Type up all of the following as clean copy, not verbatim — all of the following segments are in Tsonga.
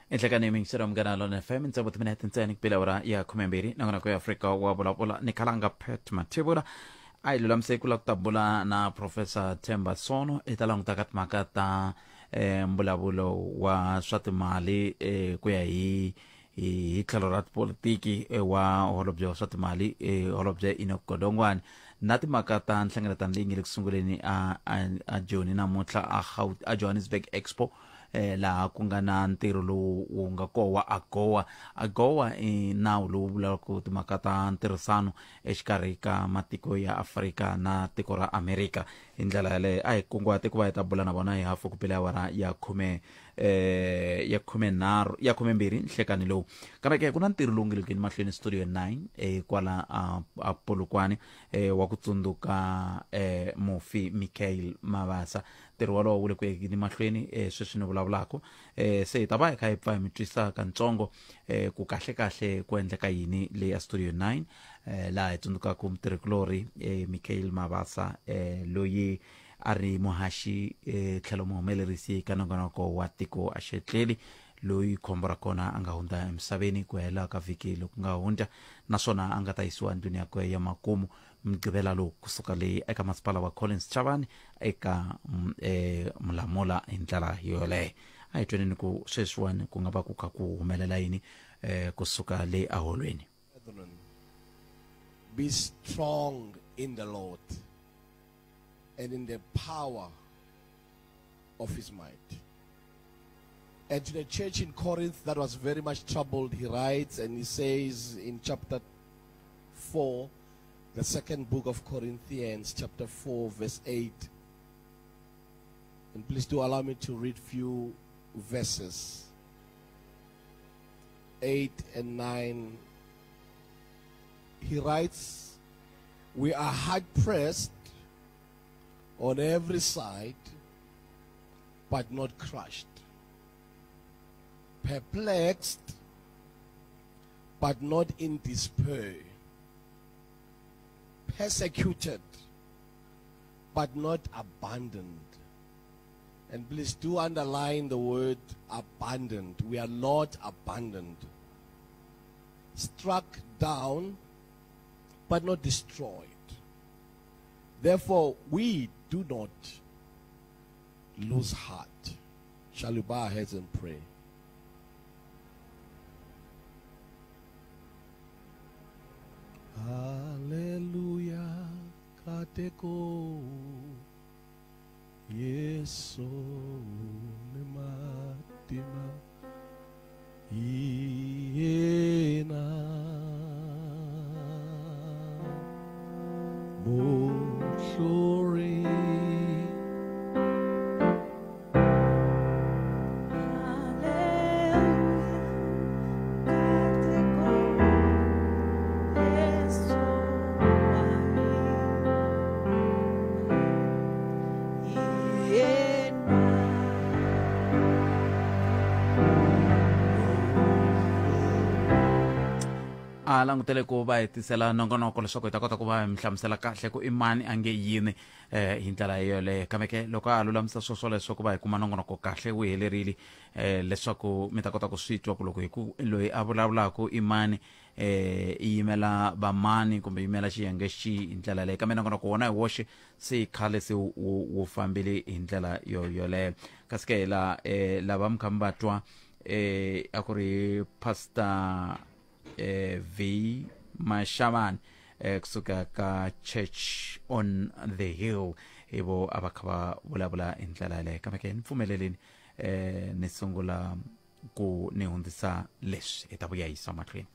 Enhlekani mingiselo ya Munghana Lona FM, ntsevu timinete ntsena ku bile awara ya 12, nongonoko ya Afrika wa vulavula ni khalanga Pat Mathebula. A hi lulamise ku la ku ta bula na Professor Themba Sono i ta languta ka timhaka ta mbulavulo wa swa timali ku ya hi hi tlhelo ra tipolitiki wa holobye wa swa timali, holobye Enoch Godongwane, na timhaka ta nhlengeletano leyi nge le ku sunguleni a Joni namuntlha a Johannesburg Expo, laha ku nga na ntirho lowu wu nga koho wa AGOA. AGOA i nawu lowu vulaka timhaka ta ntirhisano exikarhi ka matiko ya Afrika na tiko ra Amerika. Hi ndlela yaleyo a hi kunguhate ku va hi ta bula na vona hi hafu ku bile awara ya khume ya khumenharhu ya khumembirhi nhlekani lowu. Kambe ke ku na ntirho lowu nge le kuyeni mahlweni Studio 9 kwala a Polokwane wa ku tsundzuka mufi Mikhail Mabasa. Ntirho wolowo wu le ku yeni mahlweni sweswi ni vulavulaka. Se hi ta va hi kha hi pfa hi mi twisa kantsongo ku kahle-kahle ku endleka yini le a Studio 9, laha hi tsundzukaka mutirhikulorhi Mikhail Mabasa, loyi a ri muhaxi tlhelo muhumelerisi ka nongonoko wa Tiko a Xetleli, loyi khombo ra kona a nga hundza emisaveni ku hela ka vhiki loku nga hundza, naswona a nga ta yisiwa endlwini yakwe ya makumu Mugqivela lowu kusuka le eka masipala wa Collins Chavani eka Mulamula. Hi ndlela yoleyo a hi tweneni ku sweswiwani ku nga va ku kha ku humelela yini kusuka le aholweni. Brethren, be strong in the Lord and in the power of his might. And to the church in Corinth that was very much troubled, he writes and he says in chapter 4, the second book of Corinthians, chapter 4, verse 8. And please do allow me to read few verses. 8 and 9. He writes, we are hard pressed on every side, but not crushed. Perplexed, but not in despair. Persecuted, but not abandoned. And please do underline the word abandoned. We are not abandoned. Struck down, but not destroyed. Therefore, we do not lose heart. Shall we bow our heads and pray? Hallelujah, kateko Yesu nematima yena muhluri. A langutele ku va hi tisela nongonoko leswaku hi ta kota ku va hi mi hlamusela kahle ku i mani a nge yini hi ndlela yoleyo. Kambe ke loko a lulamisa swo swoleswo ku va hi kuma nongonoko kahle wu helerile, leswaku mi ta kota ku swi twa ku loko hi ku loyi a vulavulaka i mani, i yimela vamani kumbe yimela xiyenge xi hi ndlela yaleyo. Kambe nongonoko wona hi woxe se khale se wu fambile hi ndlela yo yoleyo. Kasi ke la lava mi kha mi va twa, a ku ri Pastor V Mashavani kusuka ka Church on the Hill, hi vo a va kha va vulavula hi ndlela yaleyo. Kambe ke ni pfumeleleni ni sungula ku ni hundzisa leswi hi ta vuya yisa mahlweni.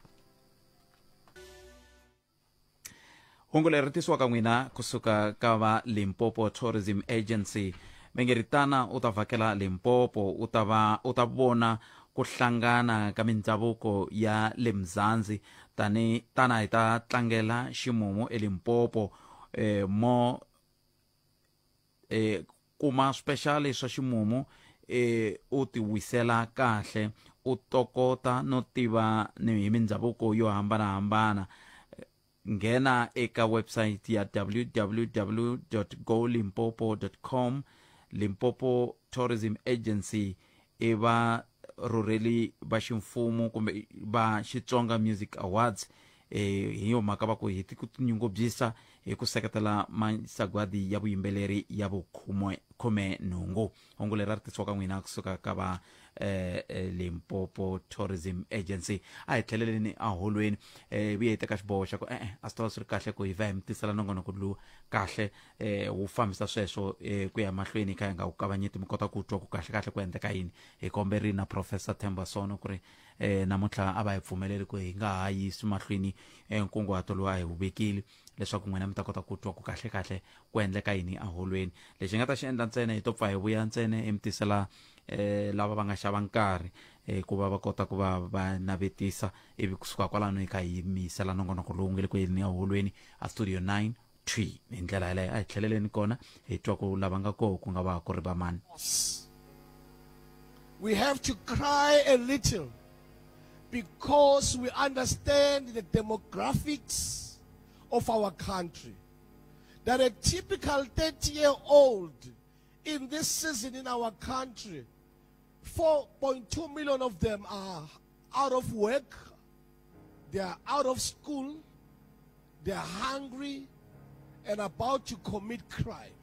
Hungu leri tisiwaka n'wina kusuka ka va Limpopo Tourism Agency. Mengeritana u ta vhakela Limpopo, u ta va u ta vona ku hlangana ka mindhavuko ya le Mzansi. Tani tana hi ta tlangela ximumu eLimpopo, mo kuma special swa ximumu, u ti wisela kahle, u tokota no tiva ni hi mindhavuko yo hambanahambana. Nghena eka website ya www.golimpopo.com. Limpopo Tourism Agency i va Varhurheli va ximfumo kumbe va Xitsonga Music Awards. Hi yo mhaka va ku hi ku tinyungubyisa hi ku seketela masagwadi ya vuyimbeleri ya vukhume-nhungu. Hungu leri a ri tisiwa ka n'wina kusuka ka va Limpopo Tourism Agency. A hi tlheleleni eholweni, vuye hi teka xiboho xa ku e-e a swi ta va swi ri kahle ku hi va hi mi tisela nongonoko lowu kahle, wu fambisa sweswo ku ya mahlweni hi kha hi nga wu kavanyeti, mi kota ku twa ku kahle kahle ku endleka yini. Hi komberile na Professor Themba Sono ku ri namuntlha a va hi pfumeleli ku hi nga ha yisi mahlweni nkunguhato lowu a hi wu vekile, leswaku n'wina mi ta kota ku twa ku kahle kahle ku endleka yini eholweni. Lexi hi nga ta xi endla ntsena hi to pfa hi vuya ntsena hi mi tisela lava va nga xava nkarhi ku va va kota ku va va navetisa, ivi kusuka kwalano hi kha hi mi yisela nongonoko lowu nge le ku yeni eholweni a Studio 9 3. Hi ndlela yaleyo a hi tlheleleni kona hi twa ku lava nga koho ku nga va ku ri vamani. We have to cry a little because we understand the demographics of our country. That a typical 30-year-old in this season in our country, 4.2 million of them are out of work, they are out of school, they are hungry, and about to commit crime.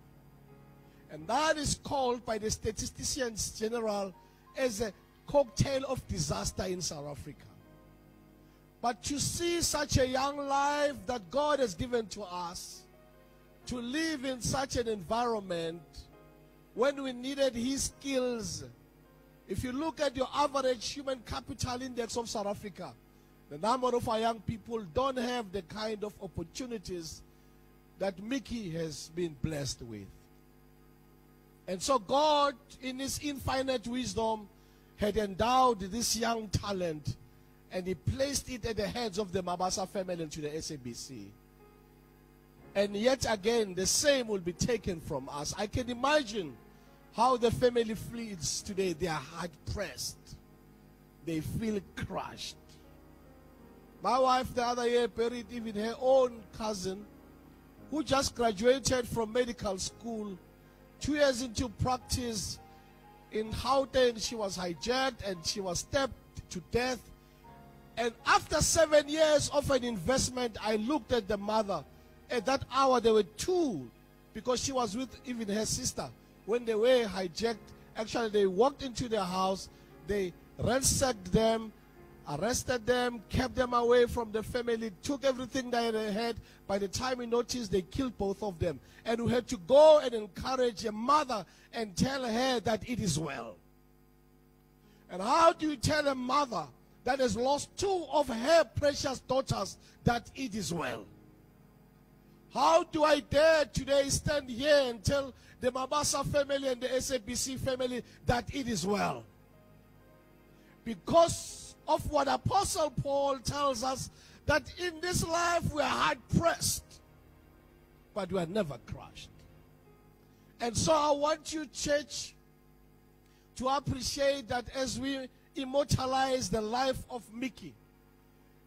And that is called by the statisticians general as a cocktail of disaster in South Africa. But to see such a young life that God has given to us, to live in such an environment when we needed his skills. If you look at your average human capital index of South Africa, the number of our young people don't have the kind of opportunities that Mickey has been blessed with. And so God, in his infinite wisdom, had endowed this young talent, and he placed it at the hands of the Mabasa family and to the SABC. And yet again, the same will be taken from us. I can imagine how the family feels today. They are hard-pressed. They feel crushed. My wife the other year buried even her own cousin who just graduated from medical school. 2 years into practice in Gauteng, she was hijacked and she was stabbed to death. And after 7 years of an investment, I looked at the mother. At that hour, there were two, because she was with even her sister. When they were hijacked, actually they walked into their house, they ransacked them, arrested them, kept them away from the family, took everything that they had. By the time we noticed, they killed both of them. And we had to go and encourage a mother and tell her that it is well. And how do you tell a mother that has lost two of her precious daughters that it is well? How do I dare today stand here and tell the Mabasa family and the SABC family that it is well? Because of what Apostle Paul tells us, that in this life we are hard pressed, but we are never crushed. And so I want you, church, to appreciate that as we immortalize the life of Mickey,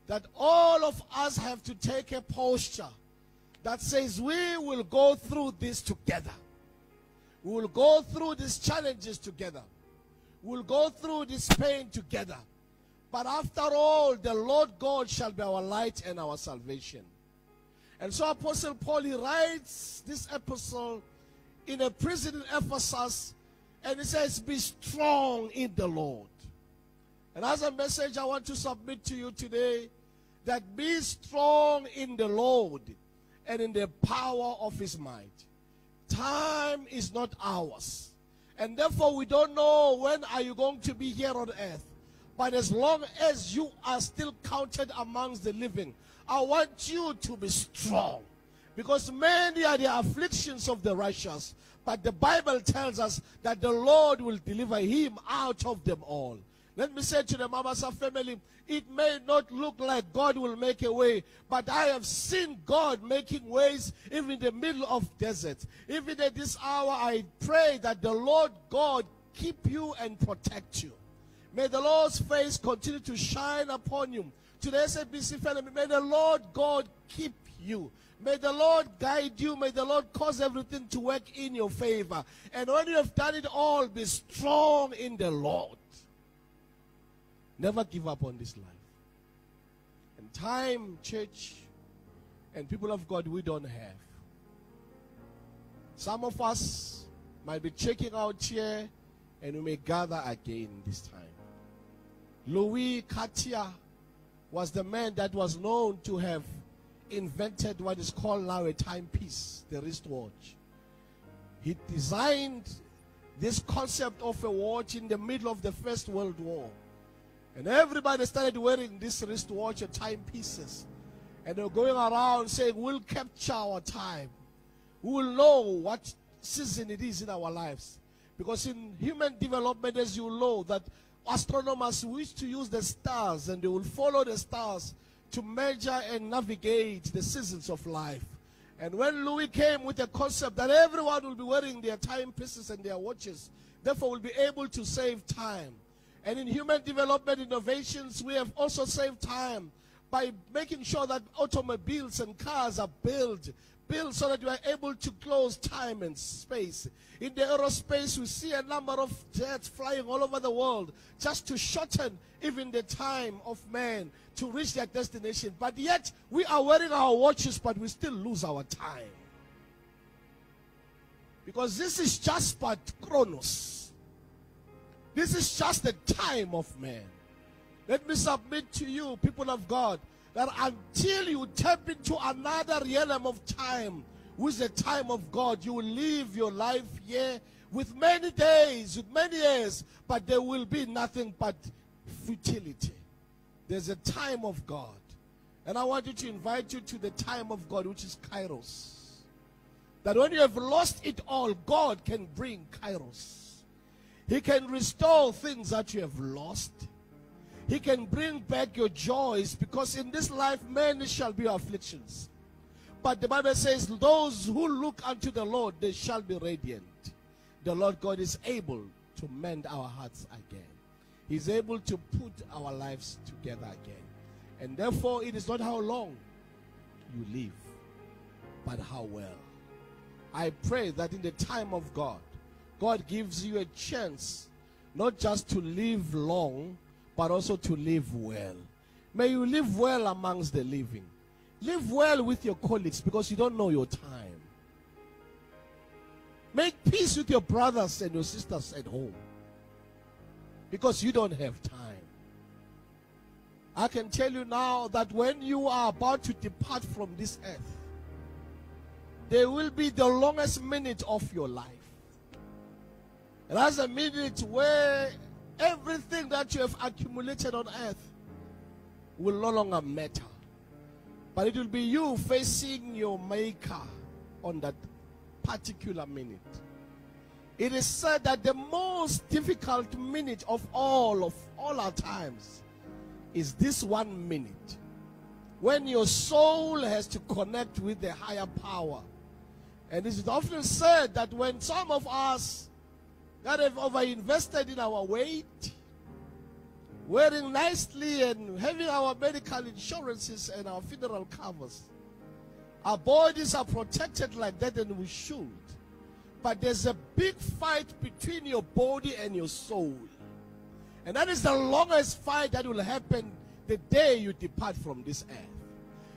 that all of us have to take a posture that says we will go through this together. We will go through these challenges together. We will go through this pain together. But after all, the Lord God shall be our light and our salvation. And so Apostle Paul, he writes this epistle in a prison in Ephesus, and he says, be strong in the Lord. And as a message I want to submit to you today, that be strong in the Lord and in the power of his might. Time is not ours. And therefore we don't know when are you going to be here on earth. But as long as you are still counted amongst the living, I want you to be strong. Because many are the afflictions of the righteous. But the Bible tells us that the Lord will deliver him out of them all. Let me say to the Mabasa family, it may not look like God will make a way, but I have seen God making ways even in the middle of desert. Even at this hour, I pray that the Lord God keep you and protect you. May the Lord's face continue to shine upon you. To the SABC family, may the Lord God keep you. May the Lord guide you. May the Lord cause everything to work in your favor. And when you have done it all, be strong in the Lord. Never give up on this life. And time, church, and people of God, we don't have. Some of us might be checking out here, and we may gather again this time. Louis Cartier was the man that was known to have invented what is called now a timepiece, the wristwatch. He designed this concept of a watch in the middle of the First World War. And everybody started wearing this wristwatch and timepieces. And they were going around saying, we'll capture our time. We will know what season it is in our lives. Because in human development, as you know, that astronomers wish to use the stars, and they will follow the stars to measure and navigate the seasons of life. And when Louis came with the concept that everyone will be wearing their timepieces and their watches, therefore will be able to save time. And in human development innovations, we have also saved time by making sure that automobiles and cars are built so that we are able to close time and space. In the aerospace, we see a number of jets flying all over the world just to shorten even the time of man to reach their destination. But yet, we are wearing our watches, but we still lose our time. Because this is just but chronos. This is just the time of man. Let me submit to you, people of God, that until you tap into another realm of time, which is the time of God, you will live your life here with many days, with many years, but there will be nothing but futility. There's a time of God. And I want you to invite you to the time of God, which is Kairos. That when you have lost it all, God can bring Kairos. He can restore things that you have lost. He can bring back your joys, because in this life many shall be afflictions. But the Bible says, those who look unto the Lord, they shall be radiant. The Lord God is able to mend our hearts again. He's able to put our lives together again. And therefore, it is not how long you live, but how well. I pray that in the time of God, God gives you a chance not just to live long, but also to live well. May you live well amongst the living. Live well with your colleagues, because you don't know your time. Make peace with your brothers and your sisters at home, because you don't have time. I can tell you now that when you are about to depart from this earth, there will be the longest minute of your life. And that's a minute where everything that you have accumulated on earth will no longer matter. But it will be you facing your maker on that particular minute. It is said that the most difficult minute of all our times is this 1 minute, when your soul has to connect with the higher power. And it is often said that when some of us that have overinvested in our weight, wearing nicely and having our medical insurances and our funeral covers, our bodies are protected like that, and we should. But there's a big fight between your body and your soul. And that is the longest fight that will happen the day you depart from this earth.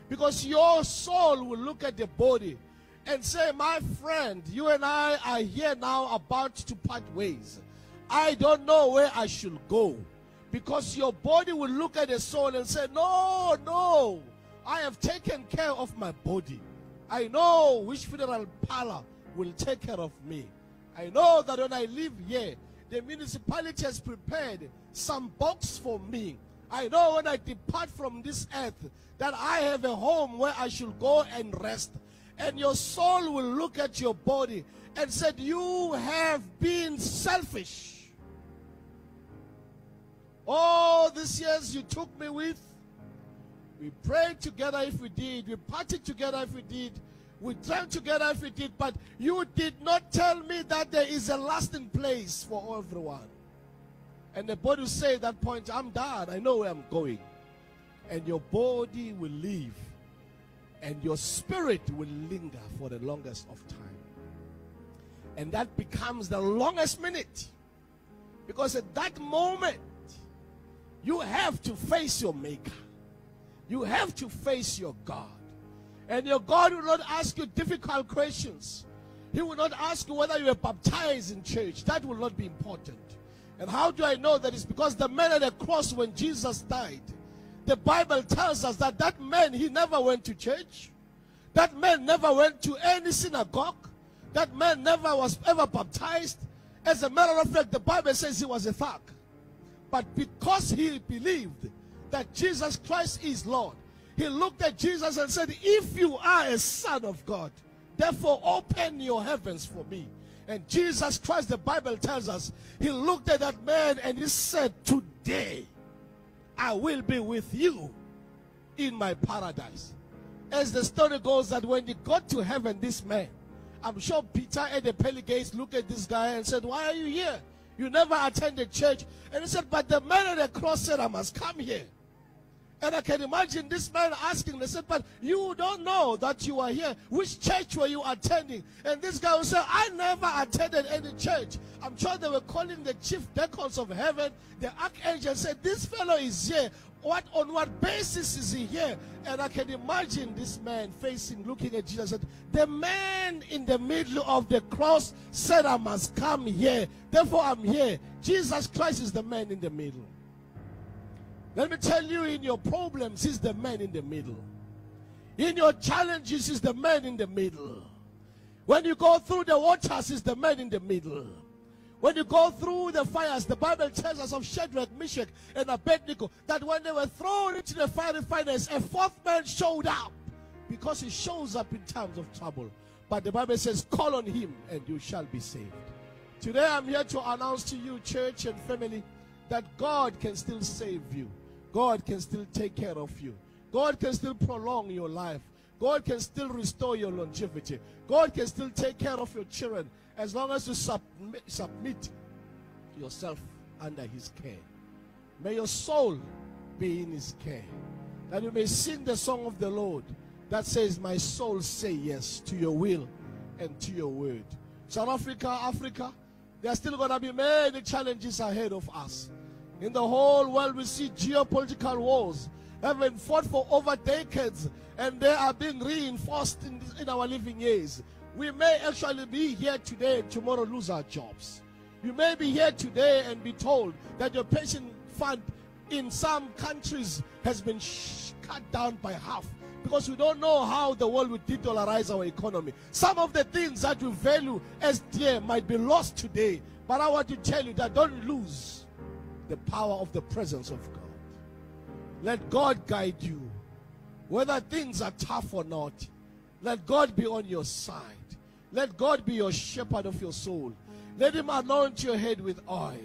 Because your soul will look at the body and say, my friend, you and I are here now about to part ways. I don't know where I should go. Because your body will look at the soul and say, no, no, I have taken care of my body. I know which funeral parlor will take care of me. I know that when I live here, the municipality has prepared some box for me. I know when I depart from this earth that I have a home where I should go and rest. And your soul will look at your body and said, you have been selfish. All these years you took me with, we prayed together if we did, we partied together if we did, we drank together if we did, but you did not tell me that there is a lasting place for everyone. And the body will say at that point, I'm done, I know where I'm going. And your body will leave, and your spirit will linger for the longest of time. And that becomes the longest minute. Because at that moment, You have to face your Maker. You have to face your God. And your God will not ask you difficult questions. He will not ask you whether you were baptized in church. That will not be important. And how do I know that? It's because the man at the cross, when Jesus died, the Bible tells us that that man, he never went to church. That man never went to any synagogue. That man never was ever baptized. As a matter of fact, the Bible says he was a thug. But because he believed that Jesus Christ is Lord, he looked at Jesus and said, if you are a son of God, therefore open your heavens for me. And Jesus Christ, the Bible tells us, he looked at that man and he said, today I will be with you in my paradise. As the story goes, that when he got to heaven, this man, I'm sure Peter at the pearly gates looked at this guy and said, why are you here? You never attended church. And he said, but the man at the cross said, I must come here. And I can imagine this man asking, they said, but you don't know that you are here. Which church were you attending? And this guy will say, I never attended any church. I'm sure they were calling the chief deacons of heaven. The archangel said, this fellow is here. What, on what basis is he here? And I can imagine this man facing, looking at Jesus, said, the man in the middle of the cross said, I must come here. Therefore, I'm here. Jesus Christ is the man in the middle. Let me tell you, in your problems, he's the man in the middle. In your challenges, he's the man in the middle. When you go through the waters, he's the man in the middle. When you go through the fires, the Bible tells us of Shadrach, Meshach, and Abednego, that when they were thrown into the fiery furnace, a fourth man showed up, because he shows up in times of trouble. But the Bible says, call on him and you shall be saved. Today I'm here to announce to you, church and family, that God can still save you. God can still take care of you. God can still prolong your life. God can still restore your longevity. God can still take care of your children, as long as you submit yourself under his care. May your soul be in his care, that you may sing the song of the Lord that says, my soul say yes to your will and to your word. South Africa, Africa, there are still going to be many challenges ahead of us. In the whole world, we see geopolitical wars have been fought for over decades, and they are being reinforced in our living years. We may actually be here today and tomorrow lose our jobs. You may be here today and be told that your pension fund in some countries has been cut down by half, because we don't know how the world will de-dollarize our economy. Some of the things that we value as dear might be lost today, but I want to tell you that don't lose the power of the presence of God. Let God guide you. Whether things are tough or not, let God be on your side. Let God be your shepherd of your soul. Let him anoint your head with oil.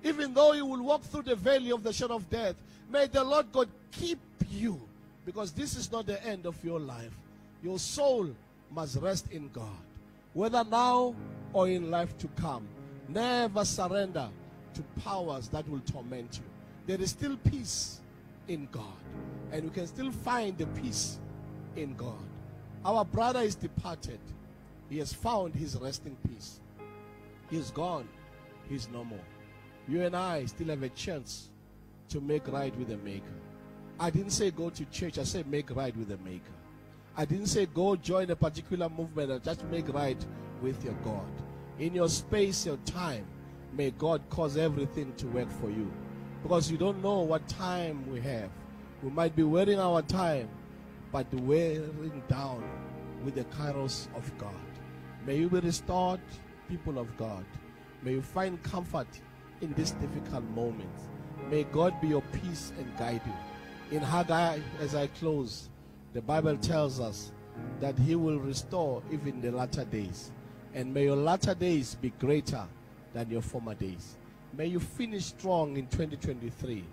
Even though you will walk through the valley of the shadow of death, may the Lord God keep you, because this is not the end of your life. Your soul must rest in God, whether now or in life to come. Never surrender to powers that will torment you. There is still peace in God, and you can still find the peace in God. Our brother is departed. He has found his resting peace. He is gone. He is no more. You and I still have a chance to make right with the Maker. I didn't say go to church. I said make right with the Maker. I didn't say go join a particular movement. I just make right with your God. In your space, your time, may God cause everything to work for you. Because you don't know what time we have. We might be wearing our time, but wearing down with the kairos of God. May you be restored, people of God. May you find comfort in this difficult moment. May God be your peace and guide you. In Haggai, as I close, the Bible tells us that he will restore even the latter days. And may your latter days be greater than your former days. May you finish strong in 2023.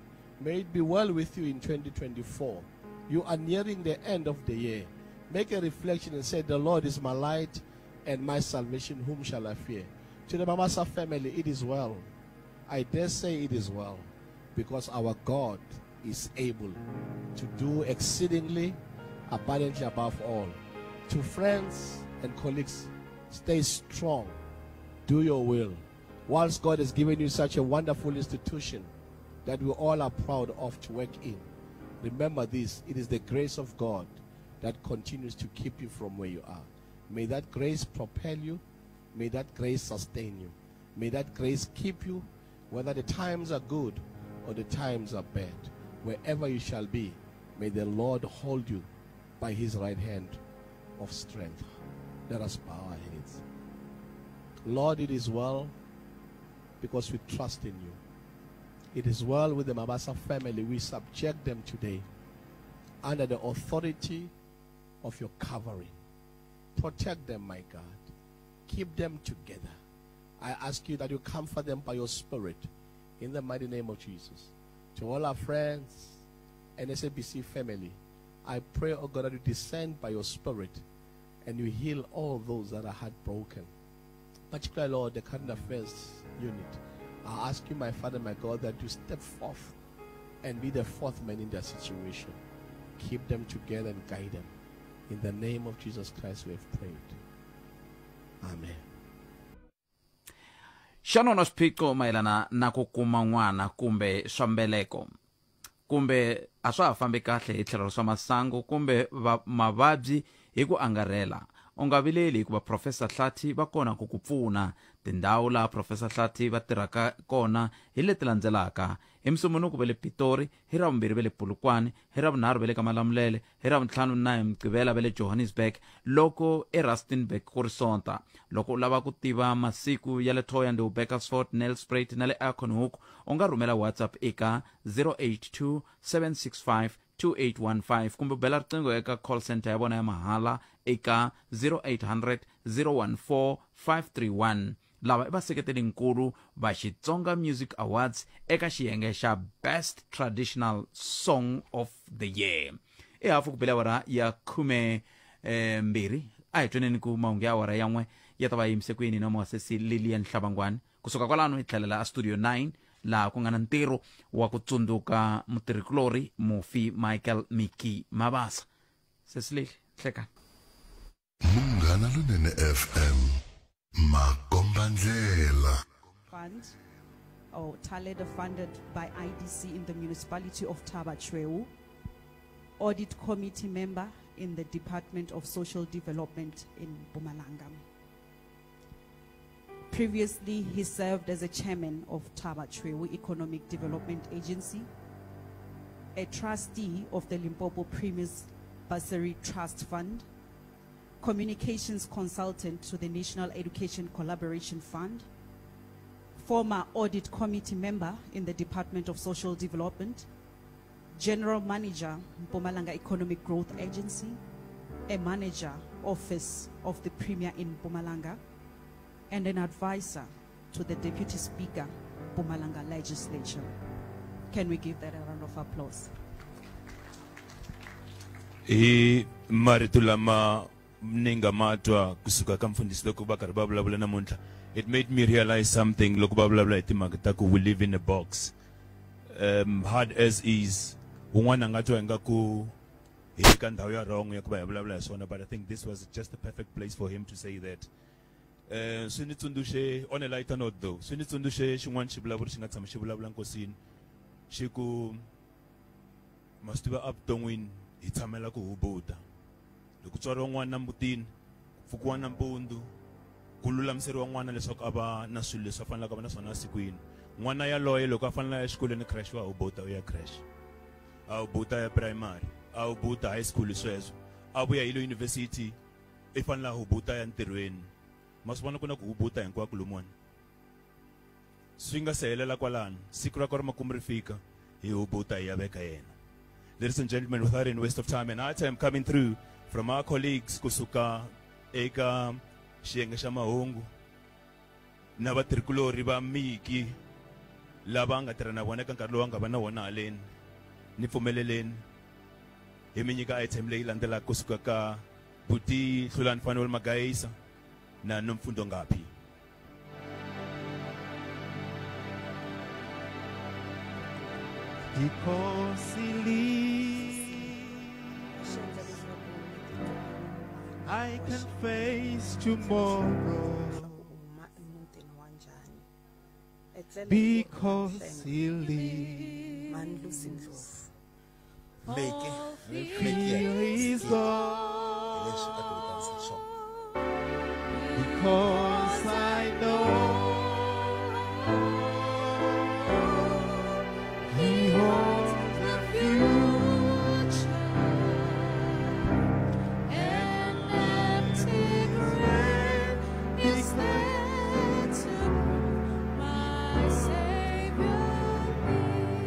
May it be well with you in 2024. You are nearing the end of the year. Make a reflection and say, the Lord is my light and my salvation. Whom shall I fear? To the Mamasa family, it is well. I dare say it is well, because our God is able to do exceedingly abundantly above all. To friends and colleagues, stay strong. Do your will. Whilst God has given you such a wonderful institution, that we all are proud of to work in, remember this, it is the grace of God that continues to keep you from where you are. May that grace propel you. May that grace sustain you. May that grace keep you, whether the times are good or the times are bad. Wherever you shall be, may the Lord hold you by his right hand of strength. Let us bow our heads. Lord, it is well because we trust in you. It is well with the Mabasa family. We subject them today under the authority of your covering. Protect them, my God. Keep them together. I ask you that you comfort them by your spirit in the mighty name of Jesus. To all our friends and SABC family, I pray, oh God, that you descend by your spirit and you heal all those that are heartbroken. Particularly, Lord, the current affairs unit. I ask you, my Father, my God, that you step forth and be the fourth man in their situation. Keep them together and guide them. In the name of Jesus Christ, we have prayed. Amen. Xana u na swiphiqo mayelana na ku kuma n'wana kumbe swa mbeleko kumbe a swa ha fambi kahle hi tlhelo ra swa masangu kumbe mavabyi hi ku angarhela? U nga vileli hikuva Professor Hlathi va kona ku ku pfuna. Tindhawu laha Professor Hlathi va tirhaka kona hi leti landzelaka: hi Musumbhunuku va le Pitori, hi Ravumbirhi va le Polokwane, hi Ravunharhu va le ka Malamulele, hi Ravuntlhanu na hi Mugqivela va le Johannesburg, loko eRustenburg ku ri Sonta. Loko u lava ku tiva masiku ya le Thohoyandou, Bakersford, Nelspruit na le Acornhoek, u nga rhumela WhatsApp eka 082 765 2815 kumbe u bela riqingho eka call center ya vona ya mahala eka 0800 014 531. Lava i vaseketelinkulu va Xitsonga Music Awards eka xiyenge xa Best Traditional Song of the Year. I hafu ku bile awara ya khume mbirhi. A hi tweneni ku mahungu ya awara ya n'we ya ta va yimise ku yini na muhasesi Lilian Hlabangwani. Kusuka kwalano hi tlhelela a Studio 9 laha ku nga na ntirho wa ku tsundzuka mutirhikulorhi mufi Michael Mickey Mabasa. Sesi Lili, hlekani. Munghana Lonene FM, makombandlela. Fund or TALEDA funded by IDC in the municipality of Thaba Chweu, audit committee member in the Department of Social Development in Mpumalanga. Previously, he served as a chairman of Thaba Chweu Economic Development Agency, a trustee of the Limpopo Premier's Bursary Trust Fund, communications consultant to the National Education Collaboration Fund, former audit committee member in the Department of Social Development, general manager, Mpumalanga Economic Growth Agency, a manager, Office of the Premier in Mpumalanga, and an advisor to the Deputy Speaker, Mpumalanga Legislature. Can we give that a round of applause? Hi marito lama ni nga ma twa kusuka ka mfundhisi loko va karhi va vulavula namuntlha, it made me realize something loko va vulavula hi timhaka ta ku we live in a box. Hard as is, un'wana a nga twa ingaku hi ka ndhawu ya wrong ya ku va hi vulavula hi swona, but I think this was just the perfect place for him to say that. Swi ni tsundzuxe, on a lighter note though, swi ni tsundzuxe xin'wana xivulavuri xi nga tshama xi vulavula nkosini, xi ku ma swi tiva evuton'wini hi tshamela ku hubuta. Loko tswariwa n'wana mutini, ku pfukiwa nampundzu, ku lulamiseriwa n'wana leswaku a va na swilo leswi a faneleke a va na swona esikwini. N'wana yaloye loko a fanele a ya exikolweni creche wa hubuta u ya creche, a hubuta ya primary, a hubuta high school sweswo, a vuya hi le university i fanele a hubuta ya ntirhweni. Ma swi vona ku na ku hubuta hinkwako lomuwani. Swi nga se helela kwalano, siku ra ka ra makumu ri fika, hi hubuta hi ya veka yena. Ladies and gentlemen, without any waste of time, an item coming through from our colleagues kusuka eka xiyenge xa mahungu na vatirhikulorhi va Miki lava nga tirha na vona eka nkarhi lowu a nga va na wona haleni. Ni pfumeleleni hi mi nyika item leyi landzelaka kusuka ka Buti Hlulani Fanuel Magaisa na Nomfundo Ngaphi. Because he lives, I can face tomorrow. Because he lives. Fear is gone. Because I know He holds the future. An empty grave is there to prove my Savior lives.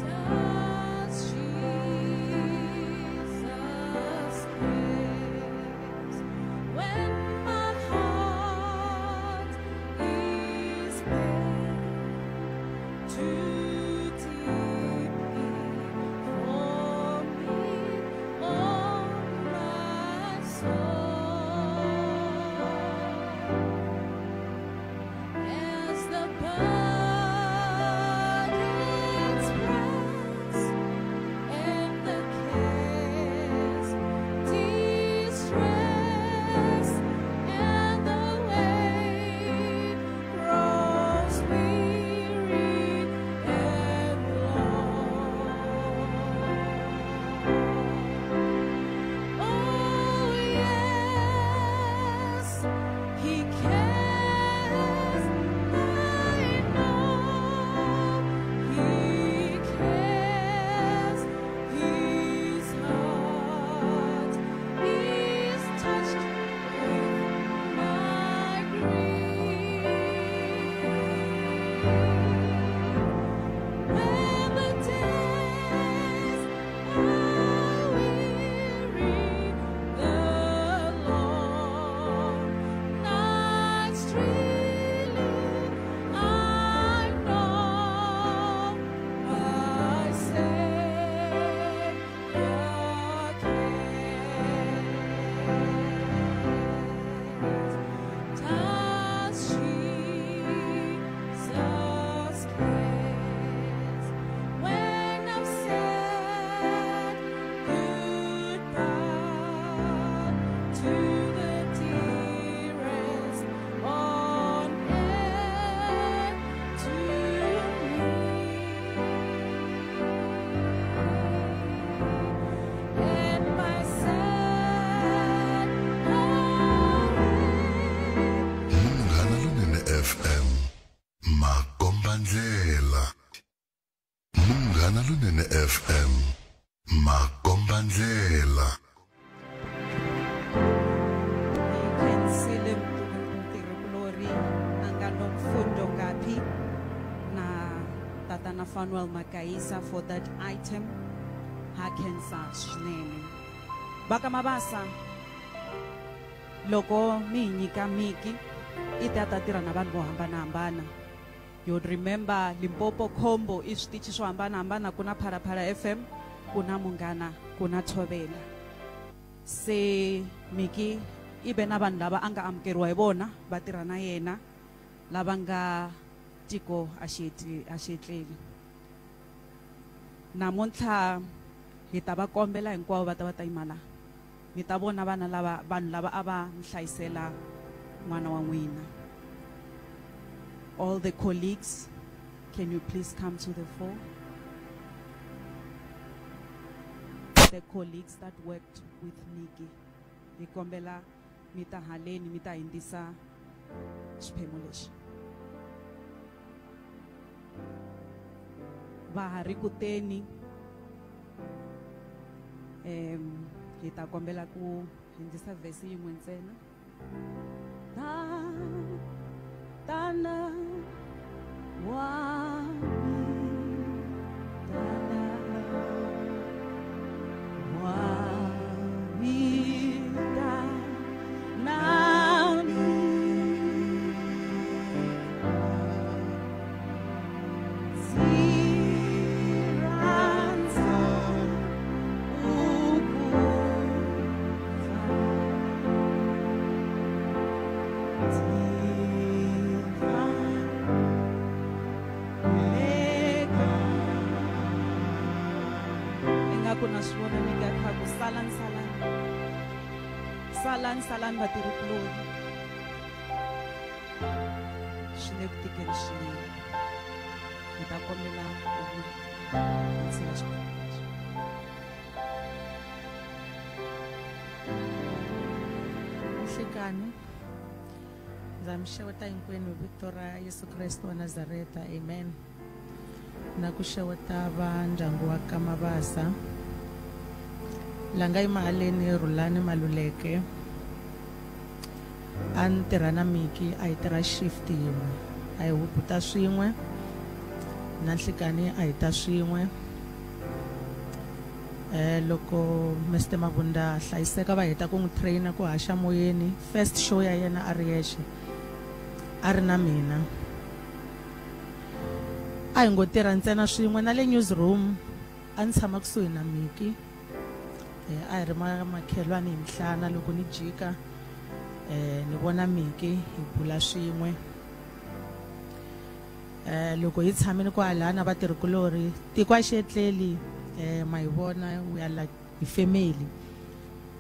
Does Jesus kiss? Does Jesus kiss when my heart is pain too deeply for me, oh my soul? As the burdens press and the cares distress, and the weight grows weary and long. Oh yes, He cares. I know He cares. His heart is touched with my grief. When the days are weary, the long nights dreary, I know my Savior cares. Does Jesus cares when I've said goodbye to the dearest on earth to me, and my sad heart Munghana Lonene FM makombandlela. Munghana Lonene FM makombandlela. Hi khensile mutirhikulori a nga Nomfundo Ngaphi na tatana Fanuel Makaisa for that item. Ha khensa swinene. Va ka Mabasa, loko mi hi nyika miki i ta ta tirha na vanhu vo hambanahambana. You'd remember Limpopo Combo i switichi swo hambanahambana, ku na Phalaphala FM, ku na Munghana, ku na Thobela. Se Miki i ve na vanhu lava a nga amukeriwa hi vona va tirha na yena lava nga tiko a xi etleli. Namuntlha hi ta va kombela hinkwavo va ta va ta yima laha. Mi ta vona vana lava vanhu lava a va mi hlayisela n'wana wa n'wina. All the colleagues, can you please come to the fore? The colleagues that worked with Nikki. Hi kombela mi ta haleni mi ta hindzisa xiphemu lexi. Va ha ri ku teni. Hi ta kombela ku hindzisa vhesi yin'we ntsena. Tana wa mi tana. Ingaku na swi vona mi ka kha ku salani salani salani salani vatirhikuloni swi le ku tikeni swinene. Ni ta kombela ku hundzisela xikhongelo. Nhlekani ndza mi xeweta hinkwenu hi vito ra Yesu Kreste wa Nazareta, amen. Na ku xeweta va ndyangu wa ka Mabasa la nga yima haleni Rhulani Maluleke. A ni tirha na Miki, a hi tirha shift yin'we, a hi hubuta swin'we na nhlikani a hi ta swin'we. Loko Mr Mabunda hlayiseka va heta ku n'wi traina ku haxa moyeni, first show ya yena a ri yexe a ri na mina. A hi ngo tirha ntsena swin'we na le newsroom, a ni tshama kusuhi na Miki. A hi ri makhelwani hi mihlana, loko ni jika ni vona Miki hi bula swin'we. Loko hi tshamile kwalaya na vatirhikulorhi, tiko a xi etleli, ma hi vona we are like hi family.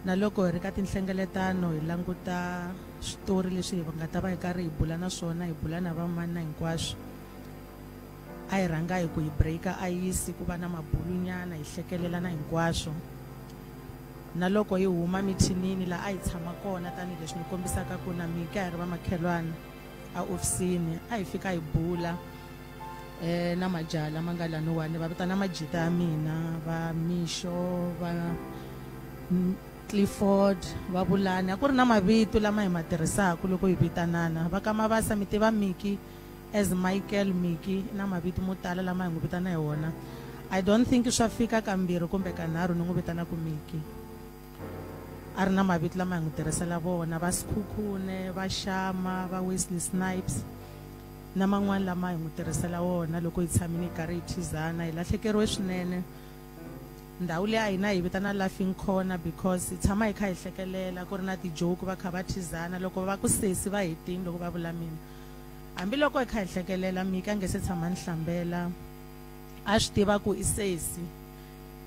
Na loko hi ri ka tinhlengeletano hi languta switori leswi hi nga ta va hi karhi hi bula na swona, hi bula na vamani na hinkwaswo. A hi rhanga hi ku hi breaka ayisi ku va na mabulunyana hi hlekelela na hinkwaswo. Na loko hi huma mithinini laha a hi tshama kona, tanihileswi ni kombisaka ku na Miki a hi ri va makhelwani a ofisini, a hi fika hi bula na majaha lama nga laniwani, va vitana majita ya mina, va Mixo, va Clifford, va Vulani. A ku ri na mavito lama hi ma tirhisaka loko hi vitanana. Va ka Mabasa mi tiva Miki as Michael Miki, na mavito mo tala lama hi n'wi vitana hi wona. I don't think swa fika kambirhi kumbe kanharhu ni n'wi vitana ku Miki. A ri na mavito lama hi n'wi tirhisela vona, va Sikhukhune, va Shama, va Wesley Snipes na man'wani lama hi n'wi tirhisela wona loko hi tshamile hi karhi hi thizana. Hi lahlekeriwe swinene. Ndhawu leyi a hina hi vitana Laughing Corner because hi tshama hi kha hi hlekelela, ku ri na ti-joke, va kha va thizana. Loko va ku sesi va hetini loko va vula mina, hambiloko hi kha hi hlekelela, Miki a nge se tshama ni hlambela, a swi tiva ku i sesi.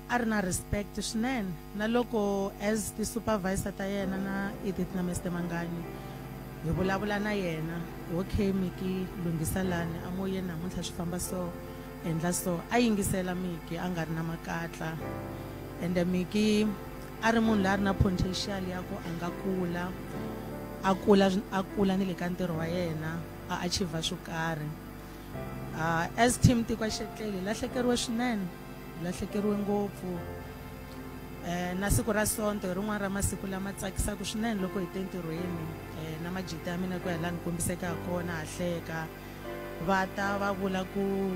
A ri na respect swinene. Na loko as ti-supervisor ta yena na Edith na Mr Manganyi hi vulavula na yena, okay Miki, lunghisa lani a moyeni namuntlha swi famba so, endla so. A yingisela Miki, a nga ri na makatla. Ende Miki a ri munhu loyi a ri na potential ya ku a nga kula, a kula, a kula ni le ka ntirho wa yena, a achieve swo karhi. As team Tiko Xetlele hi lahlekeriwe swinene, hi lahlekeriwe ngopfu. Na siku ra Sonto hi rin'wana ra masiku lama tsakisaka swinene loko hi te ntirhweni, na majita ya mina ku ya laha ni kombiseke ha kona, ha hleka. Va ta va vula ku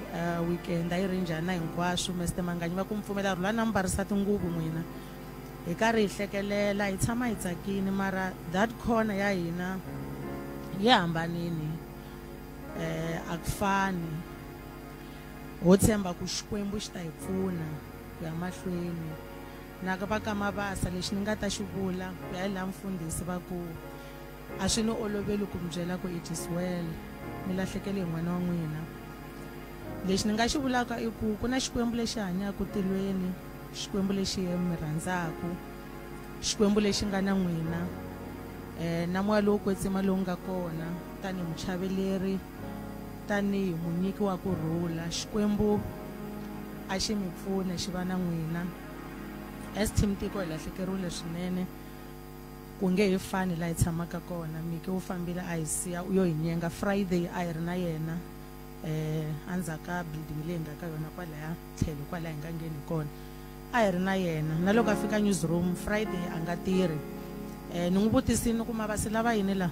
weekend a yi ri njhani na hinkwaswo. Mr Manganyi va ku mi pfumela Rhulani a mi mbarisa tinguvu n'wina, hi karhi hi hlekelela, hi tshama hi tsakini. Mara that corner ya hina yi hambanini, a ku fani. Ho tshemba ku Xikwembu xi ta hi pfuna ku ya mahlweni. Na va ka Mabasa lexi ni nga ta xi vula ku ya hi laha mfundhisi va ku a swi ni oloveli ku mi byela ku it is well, mi lahlekele hi n'wana wa n'wina. Lexi ni nga xi vulaka i ku ku na Xikwembu lexi hanyaka tilweni, Xikwembu lexi mi rhandzaka, Xikwembu lexi nga na n'wina, na moya lowo kwetsima lowu nga kona tanihi muchaveleri, tanihi munyiki wa ku rhula. Xikwembu a xi mi pfune xi va na n'wina. As team Tiko hi lahlekeriwile swinene, ku nge hi fani laha hi tshamaka kona. Miki u fambile a hi siya, u yo hi nyenga. Friday a hi ri na yena endzhaku ka building leyi nga ka yona kwalaya tlhelo, kwalaya hi nga ngheni kona, a hi ri na yena. Na loko a fika newsroom Friday a nga tirhi. Ni n'wi vutisile ku Mabasa lava yini la,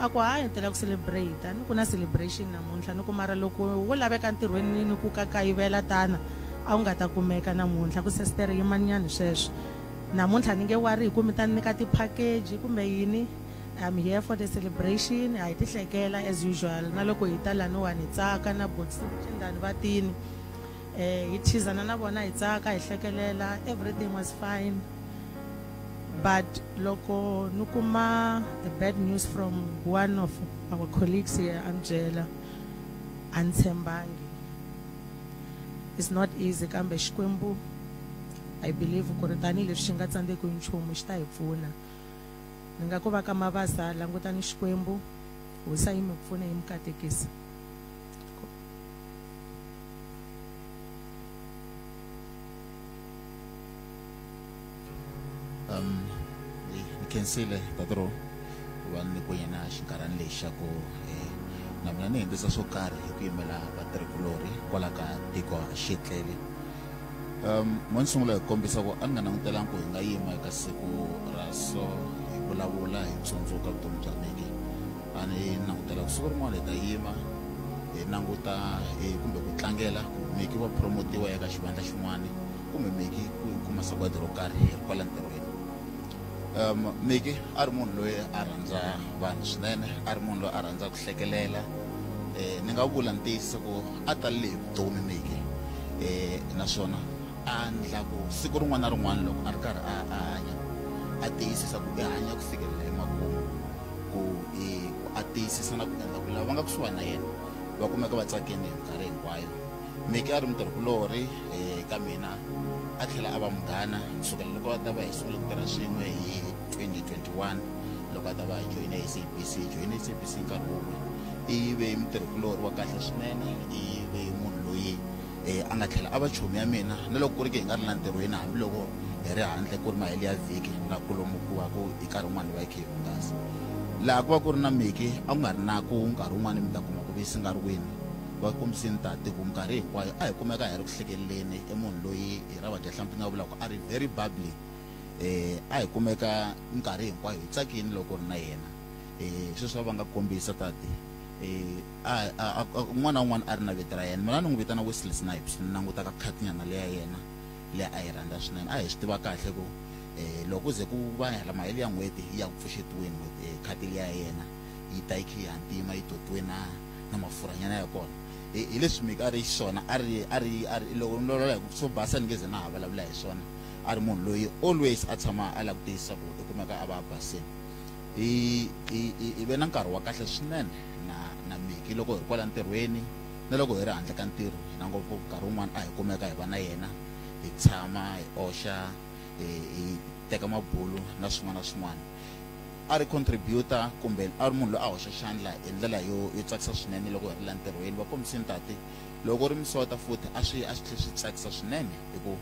a ku hayi ni tela ku celebrate, ni ku na celebration namuntlha. Ni ku mara loko wo laveka ntirhweni ni ku ka kayivela tana a wu nga ta kumeka namuntlha. Ku sestere yimanyana sweswo namuntlha ni nge wari hi ku mi ta nyika ti-package kumbe yini, I'm here for the celebration. A hi ti hlekela as usual. Na loko hi ta laniwani hi tsaka na botsindani va tini, hi thizana na vona, hi tsaka, hi hlekelela, everything was fine. But loko ni kuma the bad news from one of our colleagues here, Angela, a ni tshembangi. It's not easy kambe Xikwembu I believe ku ri tanihileswi xi nga tsandzeki nchumu xi ta hi pfuna. Ni nga ku va ka Mabasa langutani Xikwembu, hosi a yi mi pfuna yi mi katekisa. Ni khensile tatro ku va ni ku yena xinkarhani lexi xa ku na mina ni hindzisa swo karhi hi ku yimela vatirhikulorhi kwala ka tiko xitlele. Mo ni sungula hi kombisa ku a ni nga langutelangi ku hi nga yima eka siku ra so hi vulavula hi tsundzuka vutomi bya Miki. A ni langutela ku siku rin'wana hi ta yima hi languta kumbe ku tlangela ku Miki wa promotiwa eka xivandla xin'wana kumbe Miki ku kuma sagwadi ro karhi hi ri kwala ntirhweni. Miki a ri munhu loyi a rhandza vanhu swinene, a ri munhu loyi a rhandza ku hlekelela. Ni nga vula ntiyiso ku a talele hi vutomi Miki, naswona a endla ku siku rin'wana na rin'wana loko a ri karhi a hanya a tiyisisa ku i hanya ku fikelela emakumu, ku a tiyisisa na ku endla ku lava va nga kusuhani na yena va kumeka va tsakile hi minkarhi hinkwayo. Miki a ri mutirhikulorhi ka mina, a tlhela a va munghana kusukela loko a ta va hi sungule ku tirha swin'we hi 2021, loko a ta va a joyine SABC, joyine SABC nkarhi wun'we. I ve mutirhikulorhi wa kahle swinene, i ve munhu loyi a nga tlhela a va chomi ya mina na loko ku ri ke hi nga ri la ntirhweni, hambiloko hi ri handle ku ri mahelo ya vhiki na kulomu ku va ku hi nkarhi wun'wani va hi kha hi hungasa. Laha ku va ku ri na Miki a ku nga ri na ku nkarhi wun'wani mi ta kuma ku vi si nga ri wini. Va kombisini tati ku minkarhi hinkwayo a hi kumeka hi ri ku hlekeleleni. I munhu loyi hi ra vadyahlampfi nga vulaka a ri very bubbly, a hi kumeka minkarhi hinkwayo hi tsakini loko ri na yena. Sweswi va nga kombisa tati un'wana na un'wana a ri na vito ra yena. Mina ni n'wi vitana Wesley Snipes, ni languta ka khatinyana leya yena leyi a yi rhandza swinene. A hi swi tiva kahle ku loko ku ze ku va hela mahelo ya n'hweti yi ya ku pfuxetiweni n'hweti, khati liya ya yena yi ta yi kha yi hantima yi totiwe na mafurhanyana ya kona. Hi leswi Miki a ri xiswona, a ri, a ri, a ri, loko ni vulavula hi ku swo basa ni nge ze na ha vulavula hi swona. A ri munhu loyi always a tshama a lava ku tiyisisa ku i kumeka a va a basile. Hi ve na nkarhi wa kahle swinene na Miki loko hi ri kwala ntirhweni na loko hi ri handle ka ntirho. Hina ngopfu nkarhi wun'wani a hi kumeka hi va na yena, hi tshama hi oxa, hi teka mabulu na swin'wana na swin'wana. A ri contributor kumbe a ri munhu loyi a hoxa xandla hi ndlela yo tsakisa swinene loko hi ri la ntirhweni. Va kombisini tati loko ri misota futhi a swi tlhe swi tsakisa swinene hi ku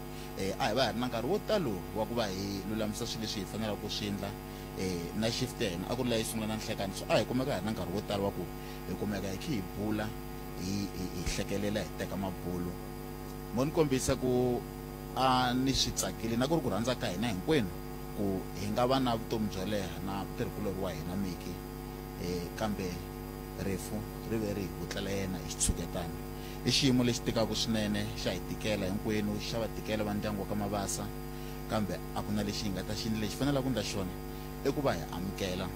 a hi va hi ri na nkarhi wo talo wa ku va hi lulamisa swilo leswi hi fanelaka ku swi endla. Na shift ya hina a ku ri leyi sungula na nhlekani, so a hi kumeka hi ri na nkarhi wo tala wa ku hi kumeka hi kha hi bula, hi hlekelela, hi teka mabulu. Mo ni kombisa ku a ni swi tsakile na ku ri ku rhandza ka hina hinkwenu ku hi nga va na vutomi byo leha na ntirhikulorhi wa hina Miki, kambe rifu ri ve ri hi vutlela yena hi xitshuketana. I xiyimo lexi tikaka swinene, xa hi tikela hinkwenu, xa va tikela va ndyangu wa ka Mabasa, kambe a ku na lexi hi nga ta xi endla. Lexi fanelaka ku endla xona i ku va hi amukela,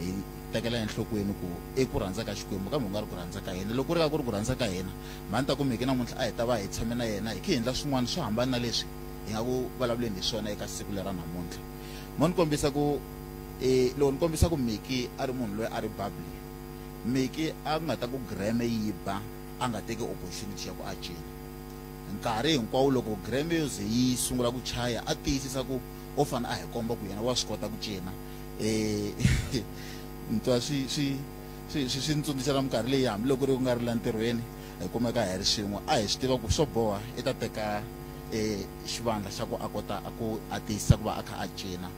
hi tekela enhlokweni ku i ku rhandza ka Xikwembu kambe ku nga ri ku rhandza ka hina. Loko ku ri ka ku ri ku rhandza ka hina, mhani ta ku Miki namuntlha a hi ta va hi tshame na yena hi kha hi endla swin'wana swo hambana na leswi hi nga ku vulavuleni hi swona eka siku lera namuntlha. Mo ni kombisa ku loko ni kombisa ku Miki a ri munhu loyi a ri bubbly, Miki a nga ta ku greme yi ba a nga teki opportunity ya ku a cina. Nkarhi hinkwawo loko greme yo ze yi sungula ku chaya a tiyisisa ku o fane a hi komba ku yena wa swi kota ku cina. Ni twa swi swi swi swi swi ni tsundzuxa na minkarhi leyi hambiloko ri ku nga ri la ntirhweni hi kumeka hi ri swin'we, a hi swi tiva ku swo boha i ta teka xivandla xa ku a kota a ku a tiyisisa ku va a kha a cina.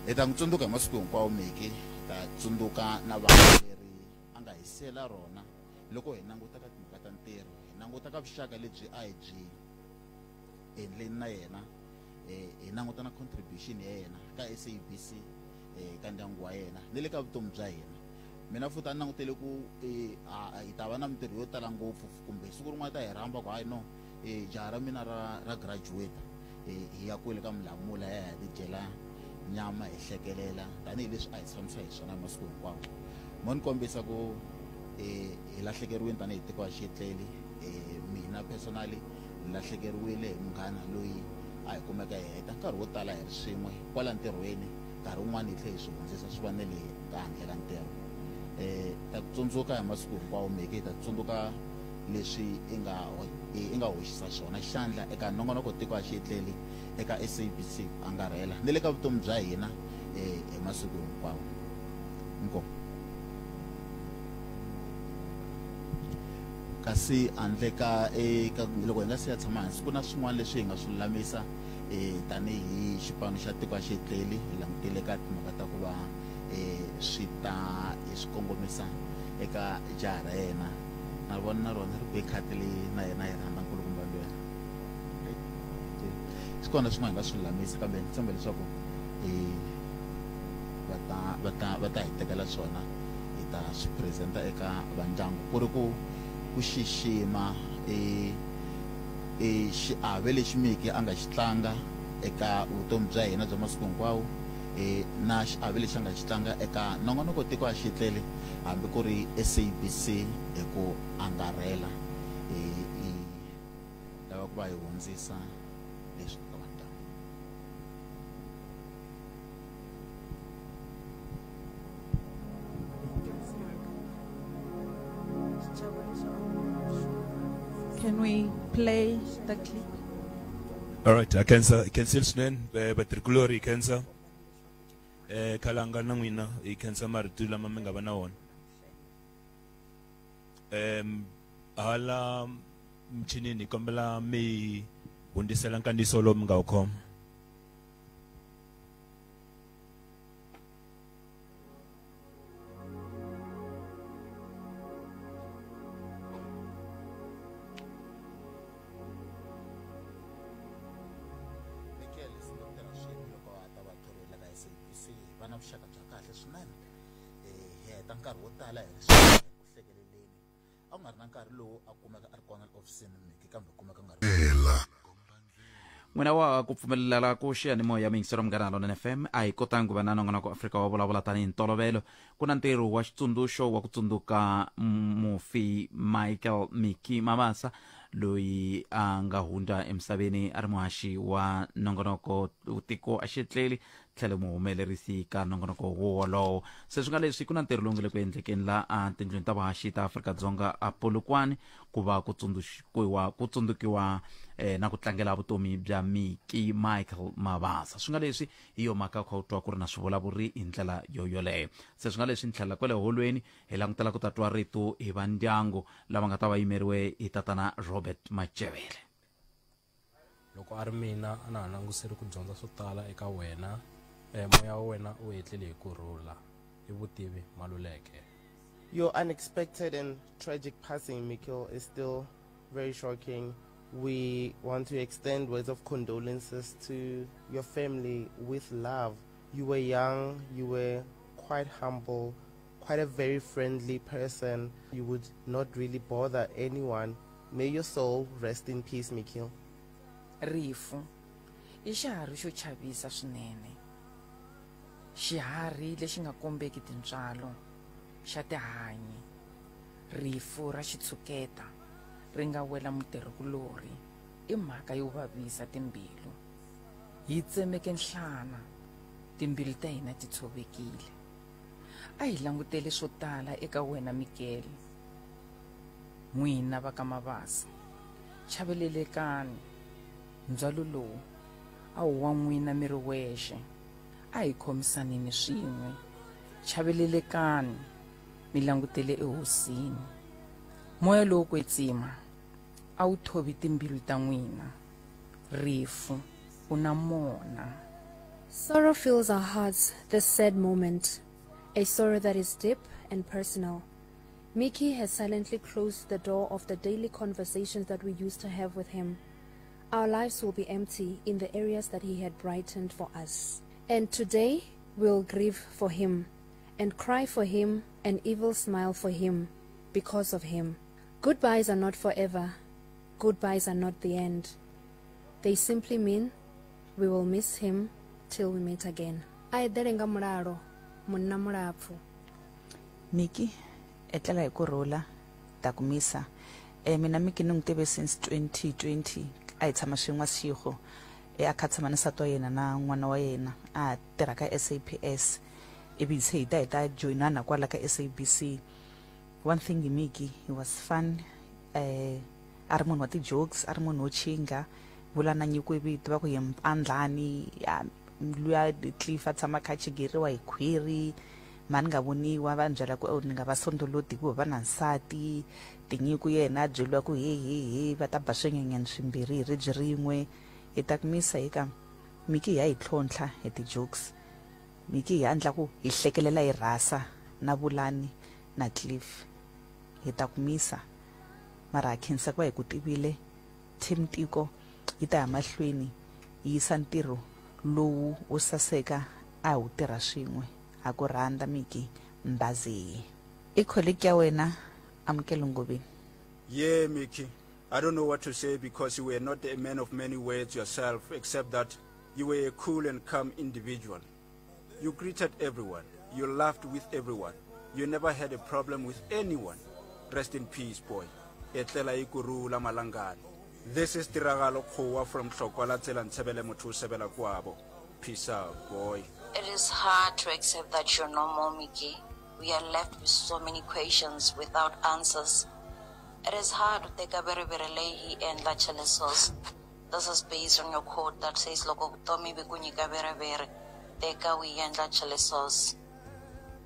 Hi ta n'wi tsundzuka hi masiku hinkwawo Miki, hi ta tsundzuka na vanhu leri a nga hi siyela rona loko hi languta ka timhaka ta ntirho, hi languta ka vuxaka lebyi a hi byi endleni na yena, hi languta na contribution ya yena ka SABC, ka ndyangu wa yena ni le ka vutomi bya hina. Mina futhi a ni langutele ku hi ta va na mintirho yo tala ngopfu kumbe siku rin'wana ta hi rhamba ku hayi no, jaha ra mina ra graduate, hi ya kwele ka Mulamula hi ya hi tidyela nyama hi hlekelela tanihileswi a hi tshamisa hi swona hi masiku hinkwawo. Mo ni kombisa ku hi lahlekeriwile tanihi tiko ra Xitleli. Mina personally ni lahlekeriwile hi munghana loyi A hi kumeka hi heta nkarhi wo tala hi ri swin'we kwala ntirhweni, nkarhi wun'wani hi tlhe hi swi hundzisa swi va na le ka handle ka ntirho. Ta ku tsundzuka hi masiku hinkwawo Miki, hi ta tsundzuka leswi i nga i nga hoxisa swona xandla eka nongonoko tiko a xi etleli eka SABC ku angarhela ni le ka vutomi bya hina hi masiku hinkwawo. Inkomu. Kasi handle ka eka loko hi nga si ya tshama hansi ku na swin'wana leswi hi nga swi lulamisa tanihi xipano xa tiko a xi etleli hi langutile ka timhaka ta ku va swi ta hi swi kongomisa eka jaha ra yena na vona na rona ri be khati leyi na yena yi rhandza nkulukumba luya. Swi kona swin'wana hi nga swi lulamisa kambe ni tshemba leswaku va ta va ta va ta hi tekela swona hi ta swi presenta eka vandyangu ku ri ku ku xixima e e xiave lexi Miki a nga xi tlanga eka vutomi bya hina bya masiku hinkwawo e na xiave lexi a nga xi tlanga eka nongonoko tiko a xi tlele hambi ku ri SABC hi ku angarhela hi lava ku va hi hundzisa leswi eka vandyangu. Can we play the clip? All right, I khensa, khensile swinene vatirhikulorhi hi khensa khalanga na n'wina hi khensa marito lama mi nga va na wona. Hala michinini hi kombela mi hundzisela nkandziyiso lowu mi nga wu khoma. Mikel sungule ku tirha swin'we loko a ta va thoriwile ka SABC va na vuxaka bya kahle swinene hi heta nkarhi wo tala hi ri swin'we ku hlekeleleni a ku nga ri na nkarhi lowu a kumeka a ri kona ehofisini Miki kambe kumeka ku nga ri N'wina wa ku pfumelela ku xiyanimoya miyingiselo Munghana Lonene FM a hi kotangi ku va na nongonoko Afrika wa vulavula tanihi ntolovelo. Ku na ntirho wa xitsundzuxo wa ku tsundzuka mufi Michael Mickey Mabasa loyi a nga hundza emisaveni a ri muhaxi wa nongonoko tiko a xi etleli tlhelo muhumelerisi ka nongonoko wolowo. Se swi nga leswi ku na ntirho lowu nga le ku endlekeni la a tindlwini ta vuhaxi ta Afrika-Dzonga a Polokwane ku va ku tsundzuxiwa ku tsundzukiwa eh, na ku tlangela vutomi bya Miki Michael Mabasa. Swi nga leswi hi yo mhaka kha u twa ku ri na swivulavuri hi ndlela yo yoleyo. Se swi nga leswi ni tlhelela kwale holweni hi langutela ku ta twa rito hi va ndyangu lava nga ta va yimeriwe hi tatana Robert Matjevele. Loko a ri mina, a na ha languseri ku dyondza swo tala eka wena. Moya wa wena u etlele hi ku rhula. I Vutivi Maluleke. Your unexpected and tragic passing, Mikkel, is still very shocking. We want to extend words of condolences to your family with love. You were young, you were quite humble, quite a very friendly person. You would not really bother anyone. May your soul rest in peace, Mikkel. Rifu i xiharhi xo chavisa swinene, xiharhi lexi nga kombeki tintswalo, xa tihanyi. Rifu ra xitshuketa ri nga wela mutirhikulorhi i mhaka yo vavisa timbilu. Hi tsemeke nhlana, timbilu ta hina ti tshovekile. A hi langutele swo tala eka wena Mikele. N'wina va ka Mabasa, chavelelekani, ndzhwalo lowu a wu wa n'wina mi ri wexe. A hi khomisaneni swin'we. Chavelelekani, mi langutele eHosini. Moya lowo Kwetsima a wu thovi timbilu ta n'wina. Rifu, u na mona. Sorrow fills our hearts this sad moment, a sorrow that is deep and personal. Mickey has silently closed the door of the daily conversations that we used to have with him. Our lives will be empty in the areas that he had brightened for us. And today, we'll grieve for him and cry for him and evil smile for him because of him. Goodbyes are not forever. Goodbyes are not the end. They simply mean we will miss him till we meet again. A eḓele nga mulalo, munna mulapfu. Mickey, etlela hi ku rhula, ta ku misa. Eh, mina Mickey ni n'wi tive since 2020, a hi tshama swin'we Seshego. E a kha tshama ni nsati wa yena na n'wana wa yena a ha tirha ka SAPS ivi se hi ta hi ta joyinana kwala ka SABC. One thing hi Mickey he was fun eh a ri munhu wa ti-jokes a ri munhu wo chinga vula na nyikiwe vito va ku hi mpandlani ya luya Cliff a tshama a kha a chigeriwa hi khwiri mhani nga voniwa va ni byela ku ni nga va sondoloti hikuva va na nsati tinyiko yena a byeliwa ku he he he va ta ba swinyenyani swimbirhi hi ribye rin'we hi ta ku misa hi ka Mickey ya hi tlhontlha hi ti-jokes Mickey hi endla ku hi hlekelela hi rhasa na Vulani na Cliff hi ta ku misa mara ha khensa ku va hi ku tivile Team Tiko yi ta ya mahlweni yi yisa ntirho lowu wo saseka a hi wu tirha swin'we ha ku rhandza Mickey Mbazee I colleague ya wena Amukelo Ngobeni. Yeah, Mickey, I don't know what to say because you were not a man of many words yourself, except that you were a cool and calm individual. You greeted everyone. You laughed with everyone. You never had a problem with anyone. Rest in peace, boy. Etlela ikurula malangani. This is Tiragalo Khowa from Tlokwa la tsela ntshebele motho o sebela kwabo. Peace out, boy. It is hard to accept that you're no more, Mickey. We are left with so many questions without answers. It is hard to teka viriviri leyi hi endla chili sauce. This is based on your quote that says loko vutomi byi ku nyika viriviri, teka u yi endla chili sauce.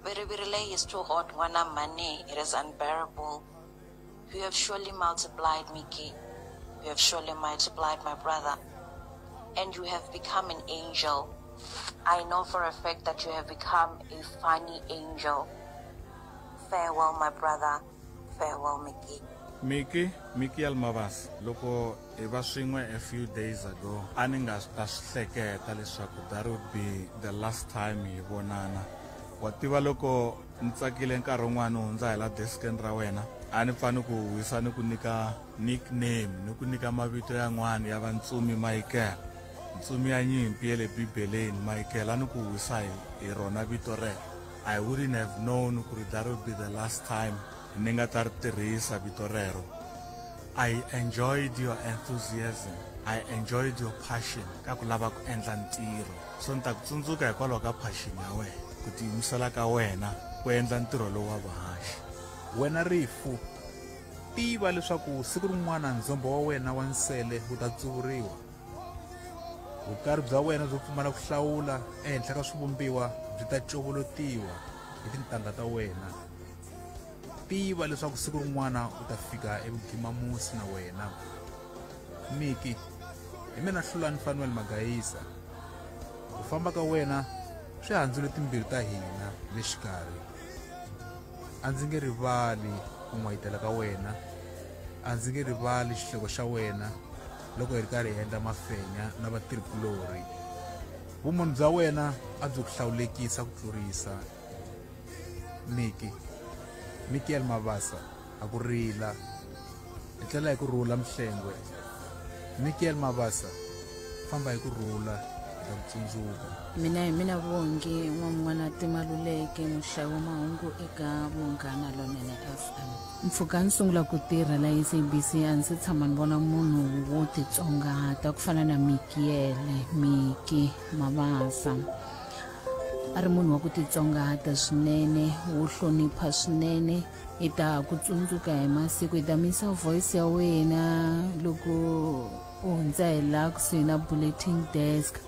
Viriviri leyi is too hot n'wana mhani, it is unbearable. You have surely multiplied, Mickey. You have surely multiplied, my brother. And you have become an angel. I know for a fact that you have become a funny angel. Farewell, my brother. Farewell, Mickey. Mickey, Mickey Almavas, loko hi va swin'we a few days ago, a ni nga ta swi hleketa leswaku that would be the last time hi vonana. Wa tiva loko ni tsakile nkarhi wun'wani u hundza hi la deskeni ra wena, a ni pfa ni ku wisa ni ku nyika nickname, ni ku nyika mavito yan'wani ya vantsumi Michael, ntsumi ya nyimpi ya le Bibeleni Michael, a ni ku wisa hi, hi rona vito rero. I wouldn't have known ku ri that would be the last time ni nga ta ri tirhisa vito rero. I enjoyed your enthusiasm. I enjoyed your passion ka ku lava ku endla ntirho. So ni ta ku tsundzuka hikwalaho ka passion ya wena, ku tiyimisela ka wena ku endla ntirho lowu wa vuhaxi. Wena rifu, tiva leswaku siku rin'wana ndzhombo wa wena wa nsele wu ta tsuvuriwa. Vukari bya wena byo pfumala ku hlawula ehenhla ka swivumbiwa byi ta covolotiwa hi tintangha ta wena. Tiva leswaku siku rin'wana u ta fika evugimamusi na wena. Miki, hi mina Hlulani Fanuel Magayisa. Ku famba ka wena swi handzule timbilu ta hina le xikarhi. A ndzi nge rivali ku n'wayitela ka wena. A ndzi nge rivali xihloko xa wena loko hi ri karhi hi endla mafenya na vatirhikulorhi. Vumunhu bya wena a byi ku hlawulekisa ku tlurisa. Miki, Mikiel Mabasa, a ku rila. Etlela hi ku rhula Mhlengwe. Mikiel Mabasa, famba hi ku rhula, hi ta ku tsundzuka. Mina hi mina Vongi N'wan'wanati Maluleke, muhlayi wa mahungu eka Munghana Lonene FM. Mpfhuka ni sungula ku tirha la SABC a ndzi se tshama ni vona munhu wo titsongahata ku fana na Mikiele Miki Mabasa. A ri munhu wa ku titsongahata swinene, wo hlonipha swinene. Hi ta ku tsundzuka hi masiku, hi ta misa voice ya wena loko u hundza hi la kusuhi na bulletin desk,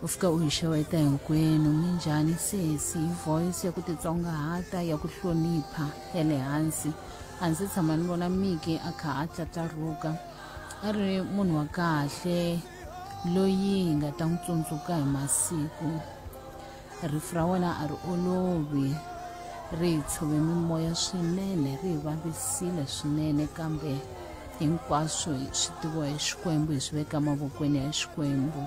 u fika u hi xeweta hinkwenu, minjhani sesi? Hi voice ya ku titsongahata, ya ku hlonipha, ya le hansi. A ndzi tshama ni vona Miki a kha a tlatlarhuka. A ri munhu wa kahle loyi hi nga ta n'wi tsundzuka hi masiku. Rifu ra wena a ri olovi, ri hi tshove mimoya swinene, ri hi vavisile swinene, kambe hinkwaswo swi tiviwa hi Xikwembu, hi swi veka mavokweni ya Xikwembu.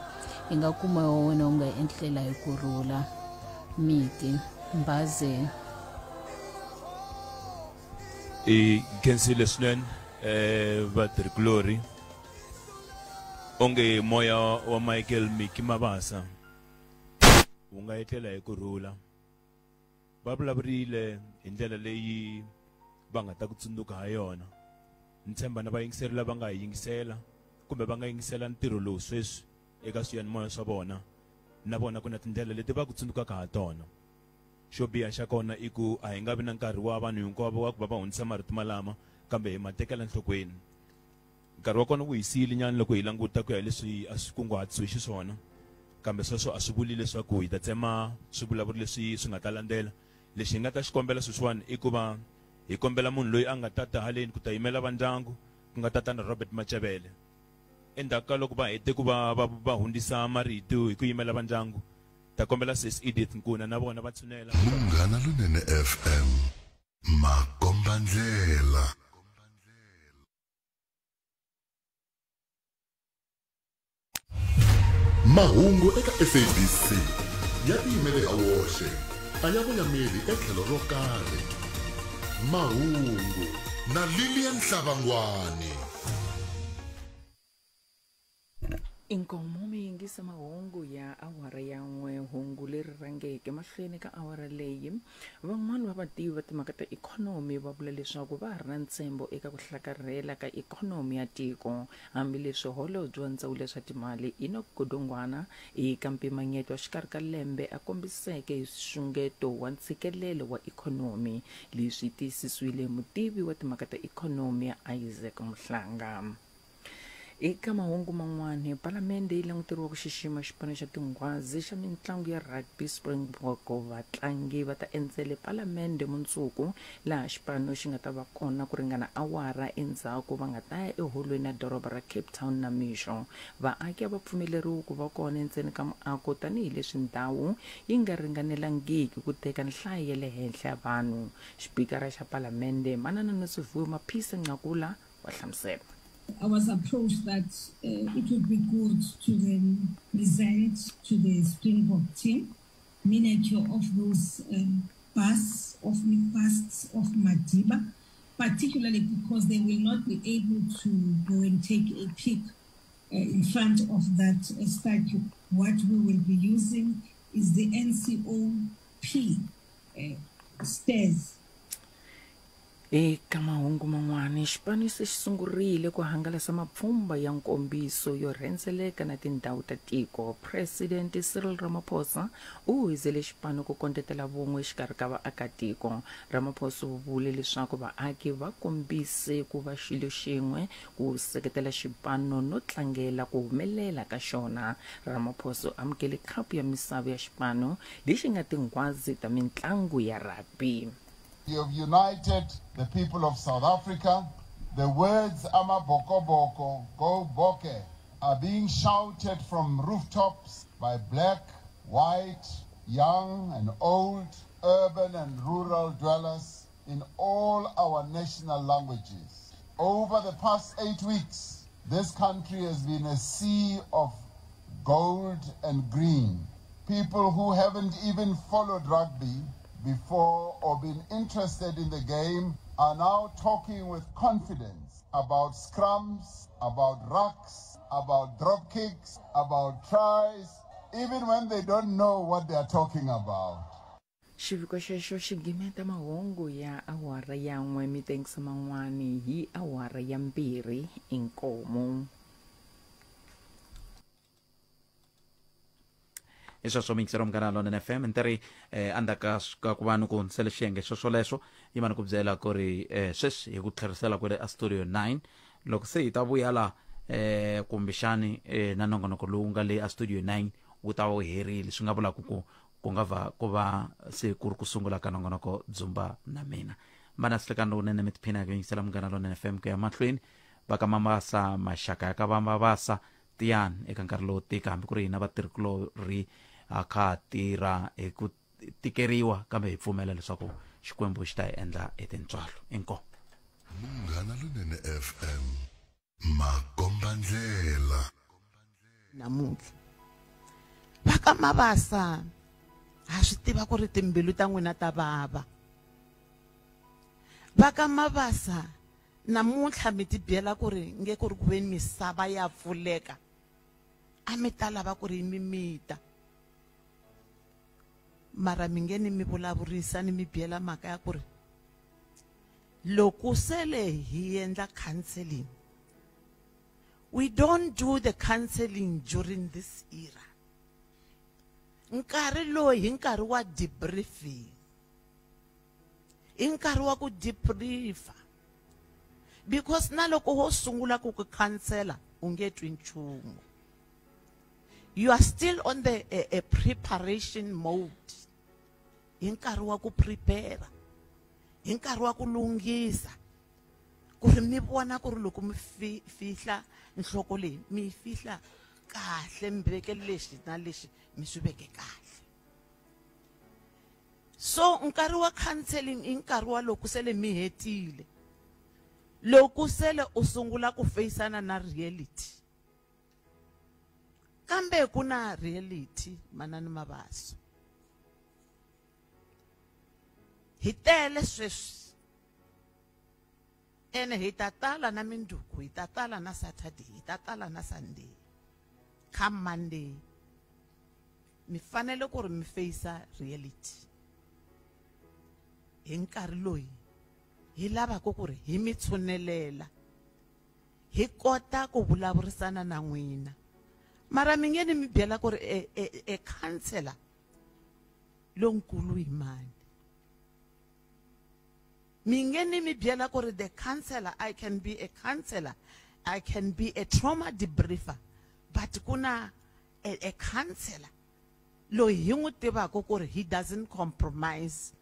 Hi nga kuma wa wena u nga endlela hi ku rhula. Miki Mbaze. I khensile swinene vatirhikulorhi, onge moya wa Michael Miki Mabasa wu nga etlela hi ku rhula. Va vulavurile hi ndlela leyi va nga ta ku tsundzuka ha yona. Ni tshemba na vayingiseri lava nga hi yingisela kumbe va nga yingisela ntirho lowu sweswi eka swiyanimoya swa vona na vona ku na tindlela leti va ku tsundzukaka ha tona. Xo biha xa kona i ku a hi nga vi na nkarhi wa vanhu hinkwavo wa ku va va hundzisa marito malama, kambe hi ma tekela enhlokweni. Nkarhi wa kona wu hi siyile nyana loko hi languta ku ya hi leswi a swi kunguhatisiwe xiswona, kambe sweswo a swi vuli leswaku hi ta tsema swivulavuri leswi swi nga ta landzela. Lexi hi nga ta xi kombela sweswiwani i ku va hi kombela munhu loyi a nga ta ta haleni ku ta yimela va ndyangu, ku nga tatana Robert Matjebele. Endzhaku ka loko va hete ku va va va hundzisa marito hi ku yimela va ndyangu, ta kombela Sis Edith Nkuna na vona va tshunela. Munghana Lonene FM, makombandlela. Mahungu eka SABC ya tiyimele ha woxe, a ya voyameli etlhelo ro karhi. Mahungu na Lilian Hlavangwani. Inkomu mi yingisa mahungu ya awara ya n'we, hungu leri rhangeke mahlweni ka awara leyi. Van'wana va vativi va timhaka ta ikhonomi va vula leswaku va ha ri na ntshembo eka ku hlakarhela ka ikhonomi ya tiko, hambileswi Holobye wa Ndzawulo ya swa Timali Enoch Godongwana eka mpimanyeto wa xikarhi ka lembe a kombiseke hi nxungeto wa ntshikelelo wa ikhonomi. Leswi tiyisisiwile hi mutivi wa timhaka ta ikhonomi Isaac Mhlanga. Eka mahungu man'wana, Palamende yi languteriwa ku xixima xipano xa tinghwazi xa mintlangu ya rugby Springbok. Vatlangi va ta endzele Palamende mundzuku, laha xipano xi nga ta va kona ku ringana awara endzhaku va nga ta ya eholweni ya doroba ra Cape Town namixo. Vaaki a va pfumeleriwi ku va kona endzeni ka muako tanihileswi ndhawu yi nga ringanelangiki ku teka nhlayo ya le henhla ya vanhu. Xipikara xa Palamende, Manana Nosiviwe Mapisa-Nqakula wa hlamusela. I was approached that it would be good to then present to the Springbok team miniature of those busts of busts of Madiba, particularly because they will not be able to go and take a pic in front of that statue. What we will be using is the NCOP stairs. Eka mahungu man'wana, xipano se xi sungurile ku hangalasa mapfhumba ya nkombiso yo rhendzeleka na tindhawu ta tiko. Presidente Cyril Ramaphosa u huhizele xipano ku kondletela vun'we exikarhi ka vaakatiko. Ramaphosa u vule leswaku vaaki va kombise ku va xilo xin'we ku seketela xipano no tlangela ku humelela ka xona. Ramaphosa u amukele khapu ya misava ya xipano lexi nga tinghwazi ta mintlangu ya rugby. You have united the people of South Africa. The words Amabokoboko, go Bokke, are being shouted from rooftops by black, white, young and old, urban and rural dwellers in all our national languages. Over the past 8 weeks, this country has been a sea of gold and green. People who haven't even followed rugby before or been interested in the game are now talking with confidence about scrums, about rucks, about drop kicks, about tries, even when they don't know what they are talking about. Xiviko xexo xi gimeta mahungu ya awara ya n'we mi tengisa man'wani hi awara ya 2 inkomu. Hi sweswo miyingiselo Munghana Lonene FM ni ri endzhaku ka ku va ni ku hundzisele xiyenge xo xolexo yi va ni ku byela ku ri sweswi hi ku tlherisela kwele a studio 9 loko se hi ta vuya la kumbexani na nongonoko lowu nga le a studio 9 wu ta va wu herile swi nga vulaka ku ku nga va ku va se ku ri ku sungula ka nongonoko dzumba na mina va na sihlekani lowunene mi tiphina hi ku yingisela Munghana Lonene FM ku ya mahlweni va ka Mabasa maxaka ya ka va Mabasa tiyani eka nkarhi lowo tika hambi ku ri hina vatirhikulorhi ha kha ha tirha hi ku tikeriwa kambe hi pfumela leswaku Xikwembu xi ta hi endla hi tintswalo. Inkomu. Munghana Lonene FM, makombandlela. Namuntlha va ka Mabasa ha swi tiva ku ri timbilu ta n'wina ta vava. Va ka Mabasa namuntlha mi ti byela ku ri nge ku ri ku veni misava ya pfuleka, a mi ta lava ku ri mi mita. Mara mi nge ni mi vulavurisa ni mi byela mhaka ya ku ri loko sele hi endla counseling, We don't do the counseling during this era. Nkarhi lowu hi nkarhi wa debriefing. I nkarhi wa ku debriefa. Because na loko wo sungula ku ku counsela u nge twi nchumu. You are still on the a preparation mode. Hi nkarhi wa ku prepare. Hi nkarhi wa ku lunghisa. Ku ri mi vona ku ri loko mi fihla nhloko leyi, mi yi fihla kahle, mi veke lexi na lexi, mi swi veke kahle. So nkarhi wa counseling i nkarhi wa loko se le mi hetile. Loko se le u sungula ku faceana na reality. Kambe ku na reality manani Mabaso. Hi tele sweswi. Ene hi ta tala na minduku, hi ta tala na Saturday, hi ta tala na Sunday. Come Monday, mi fanele ku ri mi face reality. Hi nkarhi loyi hi lavaka ku ri hi mi tshunelela, hi kota ku vulavurisana na n'wina. Mara mi nge ni mi byela ku ri e counselor lonkulu hi mani. Mi nge ni mi byela ku ri the counselor, I can be a counselor, I can be a trauma debriefer, but ku na a counselor loyi hi n'wi tivaka ku ri he doesn't compromise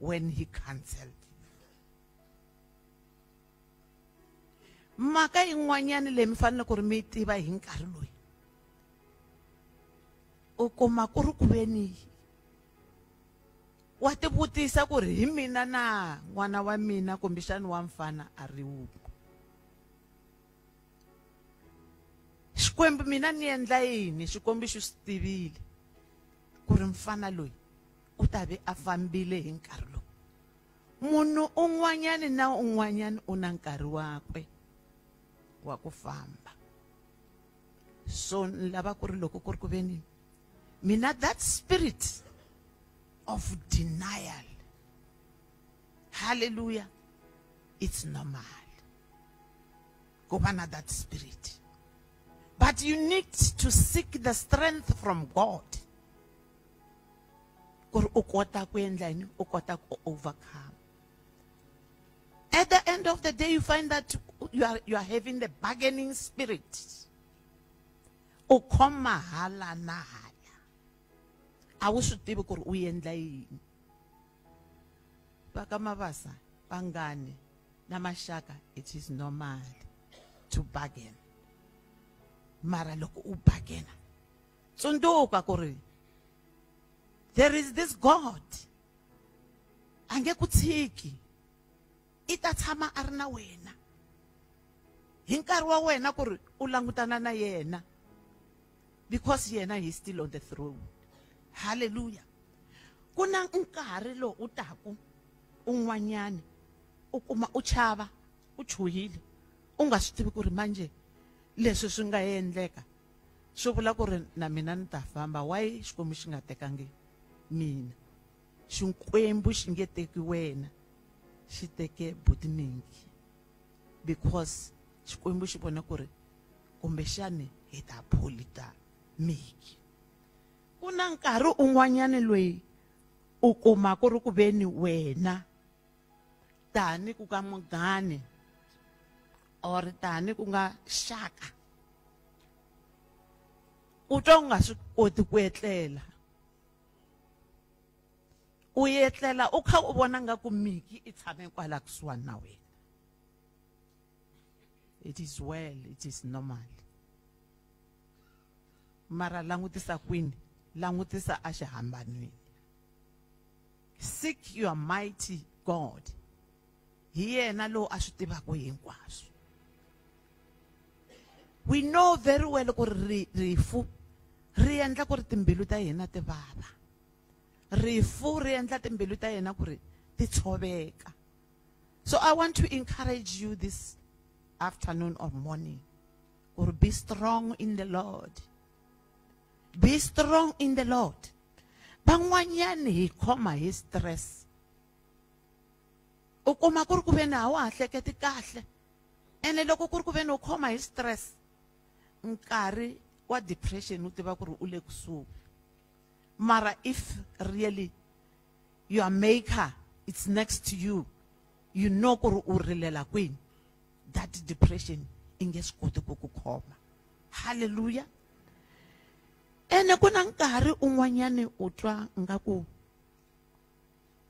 when he counseled. Mhaka yin'wanyana leyi mi fanele ku ri mi yi tiva hi nkarhi loyi, u kuma ku ri ku veni wa tivutisa ku ri hi mina na n'wana wa mina kumbexani wa mfana a ri wun'we. Xikwembu mina ni endla yini? Xikwembu xi swi tivile ku ri mfana loyi u ta ve a fambile hi nkarhi lowu. Munhu un'wanyani na un'wanyani u na nkarhi wakwe wa ku famba. So ni lava ku ri loko ku ri ku veni mina that spirit of denial, hallelujah, it's normal ku va na that spirit, but you need to seek the strength from God ku ri u kota ku endla yini, u kota ku overcome. At the end of the day, you find that you are having the bargaining spirit. U khoma hala na hala, a wu swi tivi ku ri u endla yini. Va ka Mabasa, vangani na maxaka, it is normal to bargain. Mara loko u bargaina, tsundzuka ku ri there is this God. A nge ku tshiki, i ta tshama a ri na wena hi nkarhi wa wena ku ri u langutana na yena, because yena he is still on the throne. Hallelujah. Ku na nkarhi lowu u taku un'wanyani u kuma u chava, u chuhile, u nga swi tivi ku ri manje leswi swi nga endleka swi vula ku ri na mina ni ta famba. Why Xikwembu xi nga tekangi mina? Xikwembu xi nge teki wena, xi teke buti Minki, because Xikwembu xi vone ku ri kumbexani hi ta pholita Minki. Ku na nkarhi un'wanyani loyi u kuma ku ri ku veni wena tani ku ka munghani or tani ku nga xaka, u twa u nga swi koti ku etlela. U etlela u kha u vona nga ku Miki i tshame kwala kusuhani na wena. It is well, it is normal. Mara langutisa kwini? Langutisa a xihambanweni. Seek your mighty God. Hi yena lowu a swi tivaka hinkwaswo. We know very well ku ri rifu ri endla ku ri timbilu ta hina ti vava. Rifu ri endla timbilu ta hina ku ri ti tshoveka. So I want to encourage you this afternoon or morning, or be strong in the Lord. Be strong in the Lord. Van'wanyani hi khoma hi stress. U kuma ku ri ku veni a wa ha hleketi kahle. Ene loko ku ri ku veni u khoma hi stress, Nkarhi wa depression u tiva ku ri u le kusuhi. Mara if really your maker it's next to you, you know ku ri u rilela kwini, that depression i nge swi koti ku ku khoma. Hallelujah. Ene ku na nkarhi un'wanyani u twa ngaku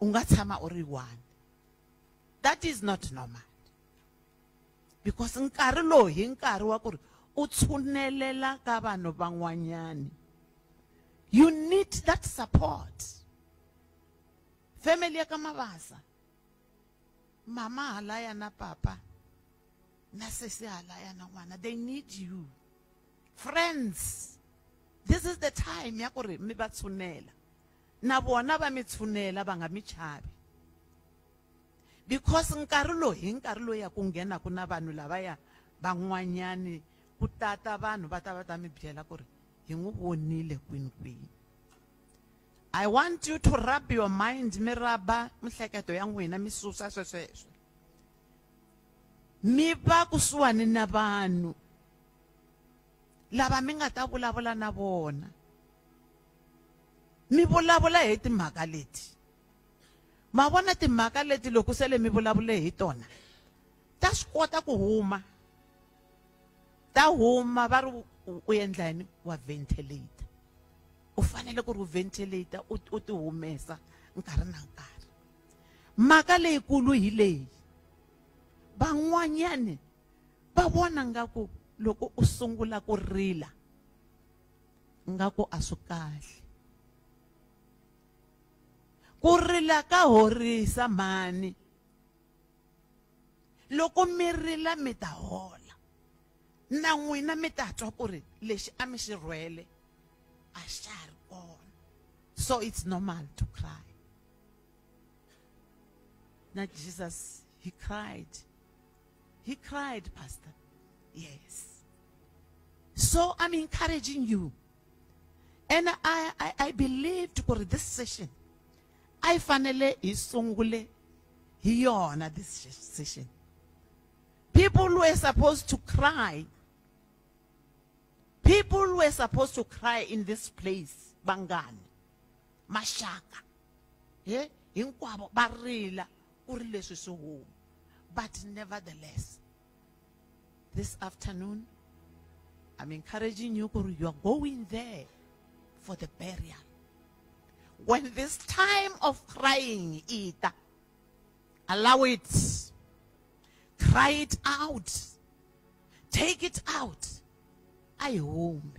u nga tshama u ri one. That is not normal. Because nkarhi lowu hi nkarhi wa ku ri u tshunelela ka vanhu van'wanyani. You need that support. Family ya ka Mabasa, mama halaya na papa, na sesi halaya na n'wana, they need you. Friends, this is the time ya ku ri mi va tshunela. Na vona va mi tshunela, va nga mi chavi. Because nkarhi lowu hi nkarhi lowu ya ku nghena ku na vanhu lavaya van'wanyani, ku tata vanhu va ta va ta mi byela ku ri hi n'wi vonile kwini kwini. I want you to rub your mind, mi raba mihleketo ya n'wina, mi susa swesweswo. Mi va kusuhani na vanhu lava mi nga ta vulavula na vona. Mi vulavula hi timhaka leti. Ma vona timhaka leti loko se le mi vulavule hi tona, ta swi kota ku huma. Ta huma va ri u endla yini? Wa ventilate. U fanele ku ri u ventilate, u ti humesa nkarhi na nkarhi. Mhaka leyikulu hi leyi, van'wanyani va vona ngaku loko u sungula ku rila ngaku a swi kahle. Ku rila ka horisa mhani. Loko mi rila mi ta hola. Na n'wina mi ta twa ku ri lexi a mi xi rhwele a xa ha ri kona. So it's normal to cry. Na Jesus, he cried. He cried, Pastor. Yes. So I'm encouraging you. And I believed for this session, I finally isungule hi yona this session. People were supposed to cry. People were supposed to cry in this place. Bangani, mashaka, yeah, hinkwavo ba rila ku ri leswi swi huma. But nevertheless, this afternoon, I'm encouraging you, ku ri you are going there for the burial. When this time of crying, ita, allow it. Cry it out. Take it out. I home.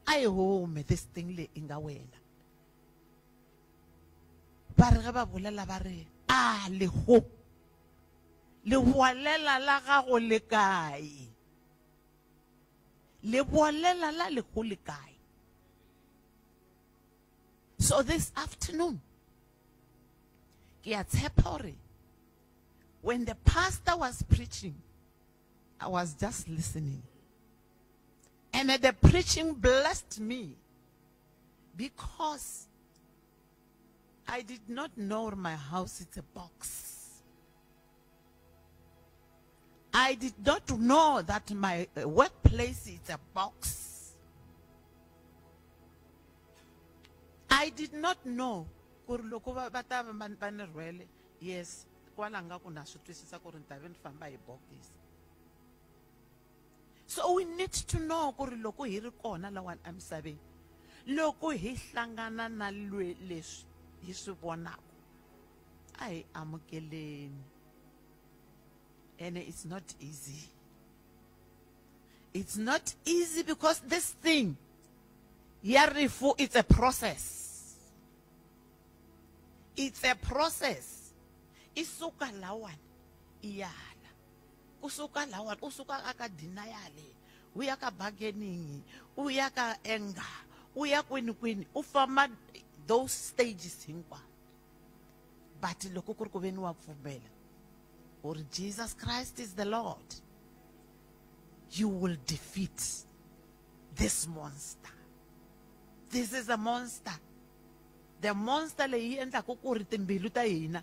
I home this thing le inga wena. Ba re ge ba bolela ba re, a le ho. Le bolela la gago le kae? Le bolela la le ho le kae? So this afternoon, ke a tshepa hore when the pastor was preaching, I was just listening. And the preaching blessed me because I did not know my house is a box. I did not know that my workplace is a box. I did not know. Ku ri loko va ta va ni rhwele, yes, kwala nga ku na swi twisisa ku ri ni ta ve ni famba hi bokisi. So we need to know ku ri loko hi ri kona lawani emisaveni, loko hi hlangana na leswi hi swi vonaka, a hi amukeleni. And it's not easy. It's not easy because this thing, ya rifu, it's a process. It's a process. Isuka lawani, iyala. Usuka lawani, usuka aka denial, uya ka bargaining, uya ka anger, uya kwini kwini, ufama those stages hinkwa. But loko ku ri ku veni wa pfumela, or Jesus Christ is the Lord, you will defeat this monster. This is a monster. The monster leyi endlaka ku ri timbilu ta hina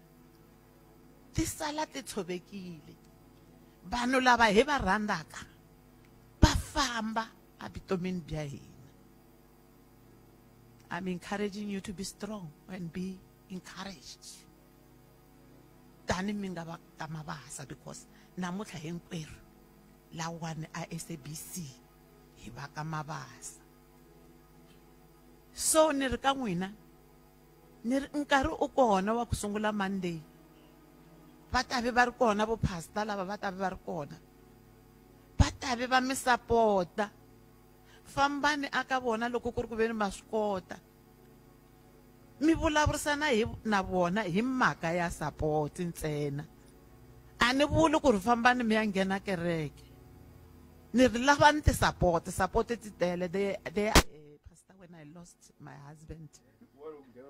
ti sala ti tshovekile. Vanhu lava hi va rhandzaka va famba evutomini bya hina. I'm encouraging you to be strong and be encouraged. Tani mi nga va ka Mabasa, because namuntlha hinkwerhu lawani a SABC hi va ka Mabasa. So ni ri ka n'wina, ni ri nkarhi u kona wa ku sungula Monday. Va ta ve va ri kona vo pastor lava va ta ve va ri kona. Va ta ve va mi sapota. Fambani aka vona loko ku ri ku veni ma swi kota. Mi vulavurisana hi na vona hi mhaka ya support ntsena. A ni vuli ku ri fambani mi ya nghena kereke. Ni ri lavani ti-support, support ti tele. Pastor, when I lost my husband,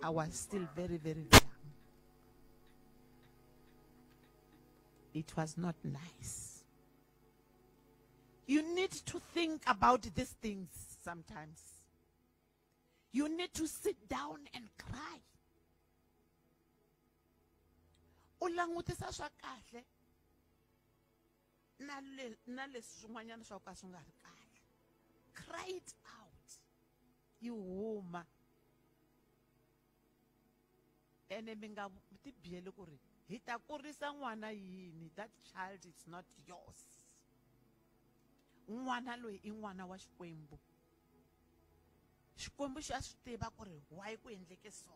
I was still very, very young. It was not nice. You need to think about these things sometimes. You need to sit down and cry. U langutisa swa kahle na na leswi swin'wanyana swa ka swi nga ri kahle. Cry it out. Yi huma. Ene mi nga tibyeli ku ri hi ta kurisa n'wana yini, that child is not yours. N'wana loyi i n'wana wa Xikwembu. Xikwembu xa swi tiva ku ri why ku endleke so.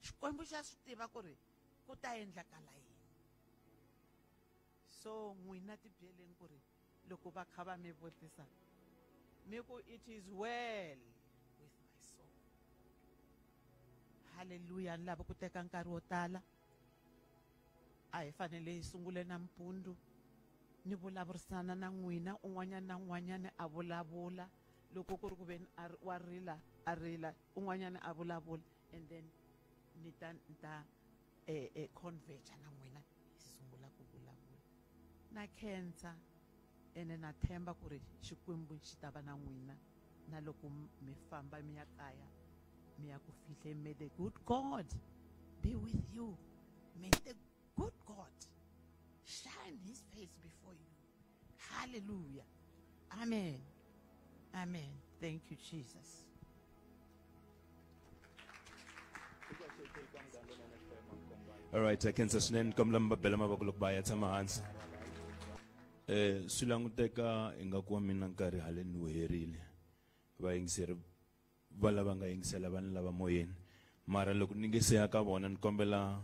Xikwembu xa swi tiva ku ri ku ta endlakala yini. So n'wina tibyeleni ku ri loko va kha va mi vutisa mi ku it is well with my soul. Hallelujah. Ni lava ku teka nkarhi wo tala. A hi fanele hi sungule nampundzu ni vulavurisana na n'wina, un'wanyana na un'wanyana a vulavula. Loko ku ri ku veni a ri, wa rila, a rila, un'wanyana a vulavula, and then ni ta, ni ta, converge na n'wina hi sungula ku vulavula. Na khensa ene na themba ku ri Xikwembu xi ta va na n'wina na loko mi famba mi ya kaya mi ya ku fihleni. May the good God be with you. May the good God shine his face before you. Hallelujah. Amen. Amen. Thank you, Jesus. All right, I can swinene kombela mi va bela mavoko loko va ya tshama hansi. Swi languteka ingaku wa mina nkarhi haleni wu herile. Vayingiseri va lava nga yingisela va ni lava moyeni. Mara loko ni nge se ya ka vona ni kombela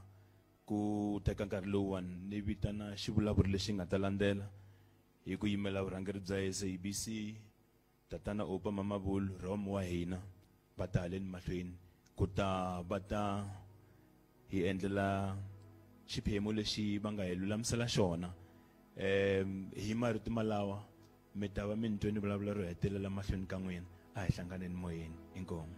ku teka nkarhi lowuwani ni vitana xivulavuri lexi nga ta landzela hi ku yimela vurhangeri bya SABC, Tatana Oupa Mamabolo, Rom wa hina, va ta haleni mahlweni ku ta va ta hi endlela xiphemu lexi va nga hi lulamisela xona. Hi marito malawa mi ta va mi ni twe ni vulavula ro hetelela mahlweni ka n'wina. A hi hlanganeni moyeni. Inkomu.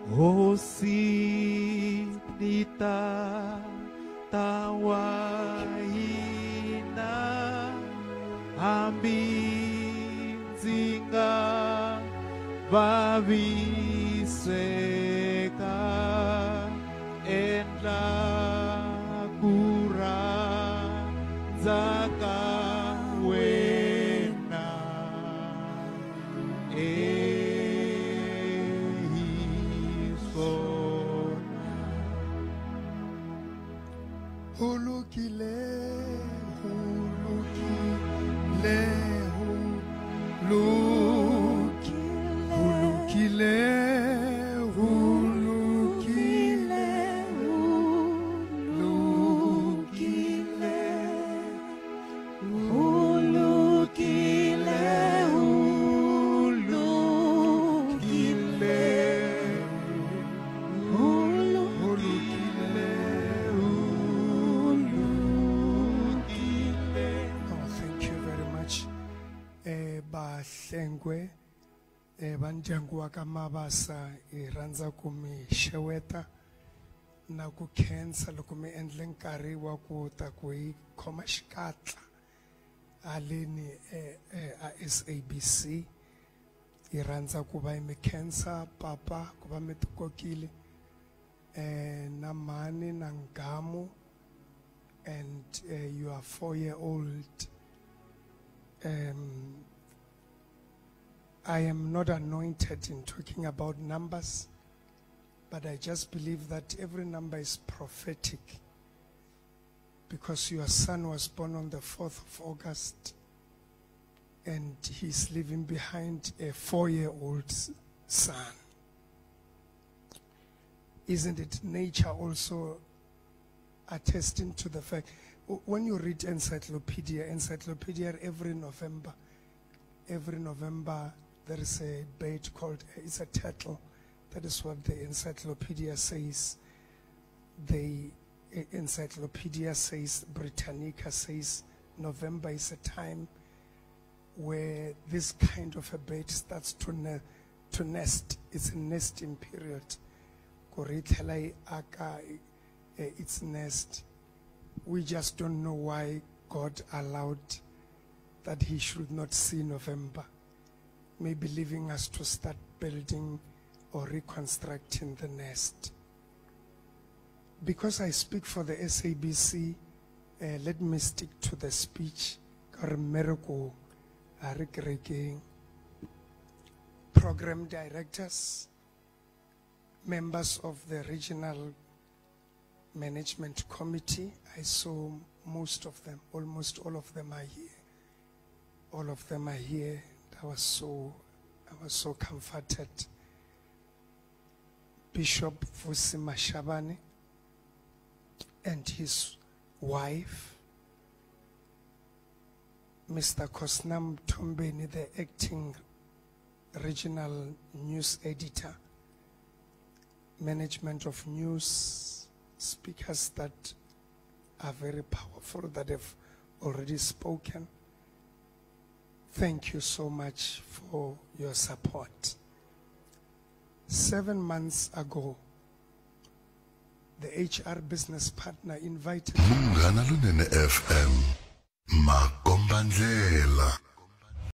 Hosi ni Tata wa hina, hambi ndzi nga vaviseka, endla ku rhandza ka wena. Ho lokile, ho lokile, ho lokile, ho lokile, ho lokile, ho lokile, ho lokile, ho lokile, ho lokile. Oh, thank you very much. Bahlengwe, va ndyangu wa ka Mabasa, hi rhandza ku mi xeweta na ku khensa loko mi endle nkarhi wa ku ta ku hi khoma xikatla haleni a SABC. Hi rhandza ku va hi mi khensa papa ku va mi tikokile, na mhani na Ngamu and your 4-year-old I am not anointed in talking about numbers, but I just believe that every number is prophetic, because your son was born on the 4th of August and he's leaving behind a 4-year-old son. Isn't it nature also attesting to the fact? When you read encyclopedia every November there is a bird called, it's a turtle. That is what the encyclopedia says. The encyclopedia says, Britannica says, November is a time where this kind of a bird starts to nest. It's a nesting period. Its nest. We just don't know why God allowed that he should not see November. Maybe leaving us to start building or reconstructing the nest. Because I speak for the SABC, let me stick to the speech. Program directors, members of the regional management committee, I saw most of them, almost all of them are here. All of them are here. I was so comforted. Bishop Vusi Mashabane and his wife, Mr. Kosnam Tombeni, the acting regional news editor, management of news, speakers that are very powerful that have already spoken. Thank you so much for your support. 7 months ago, the HR business partner invited Munghana Lonene FM, Makombandlela.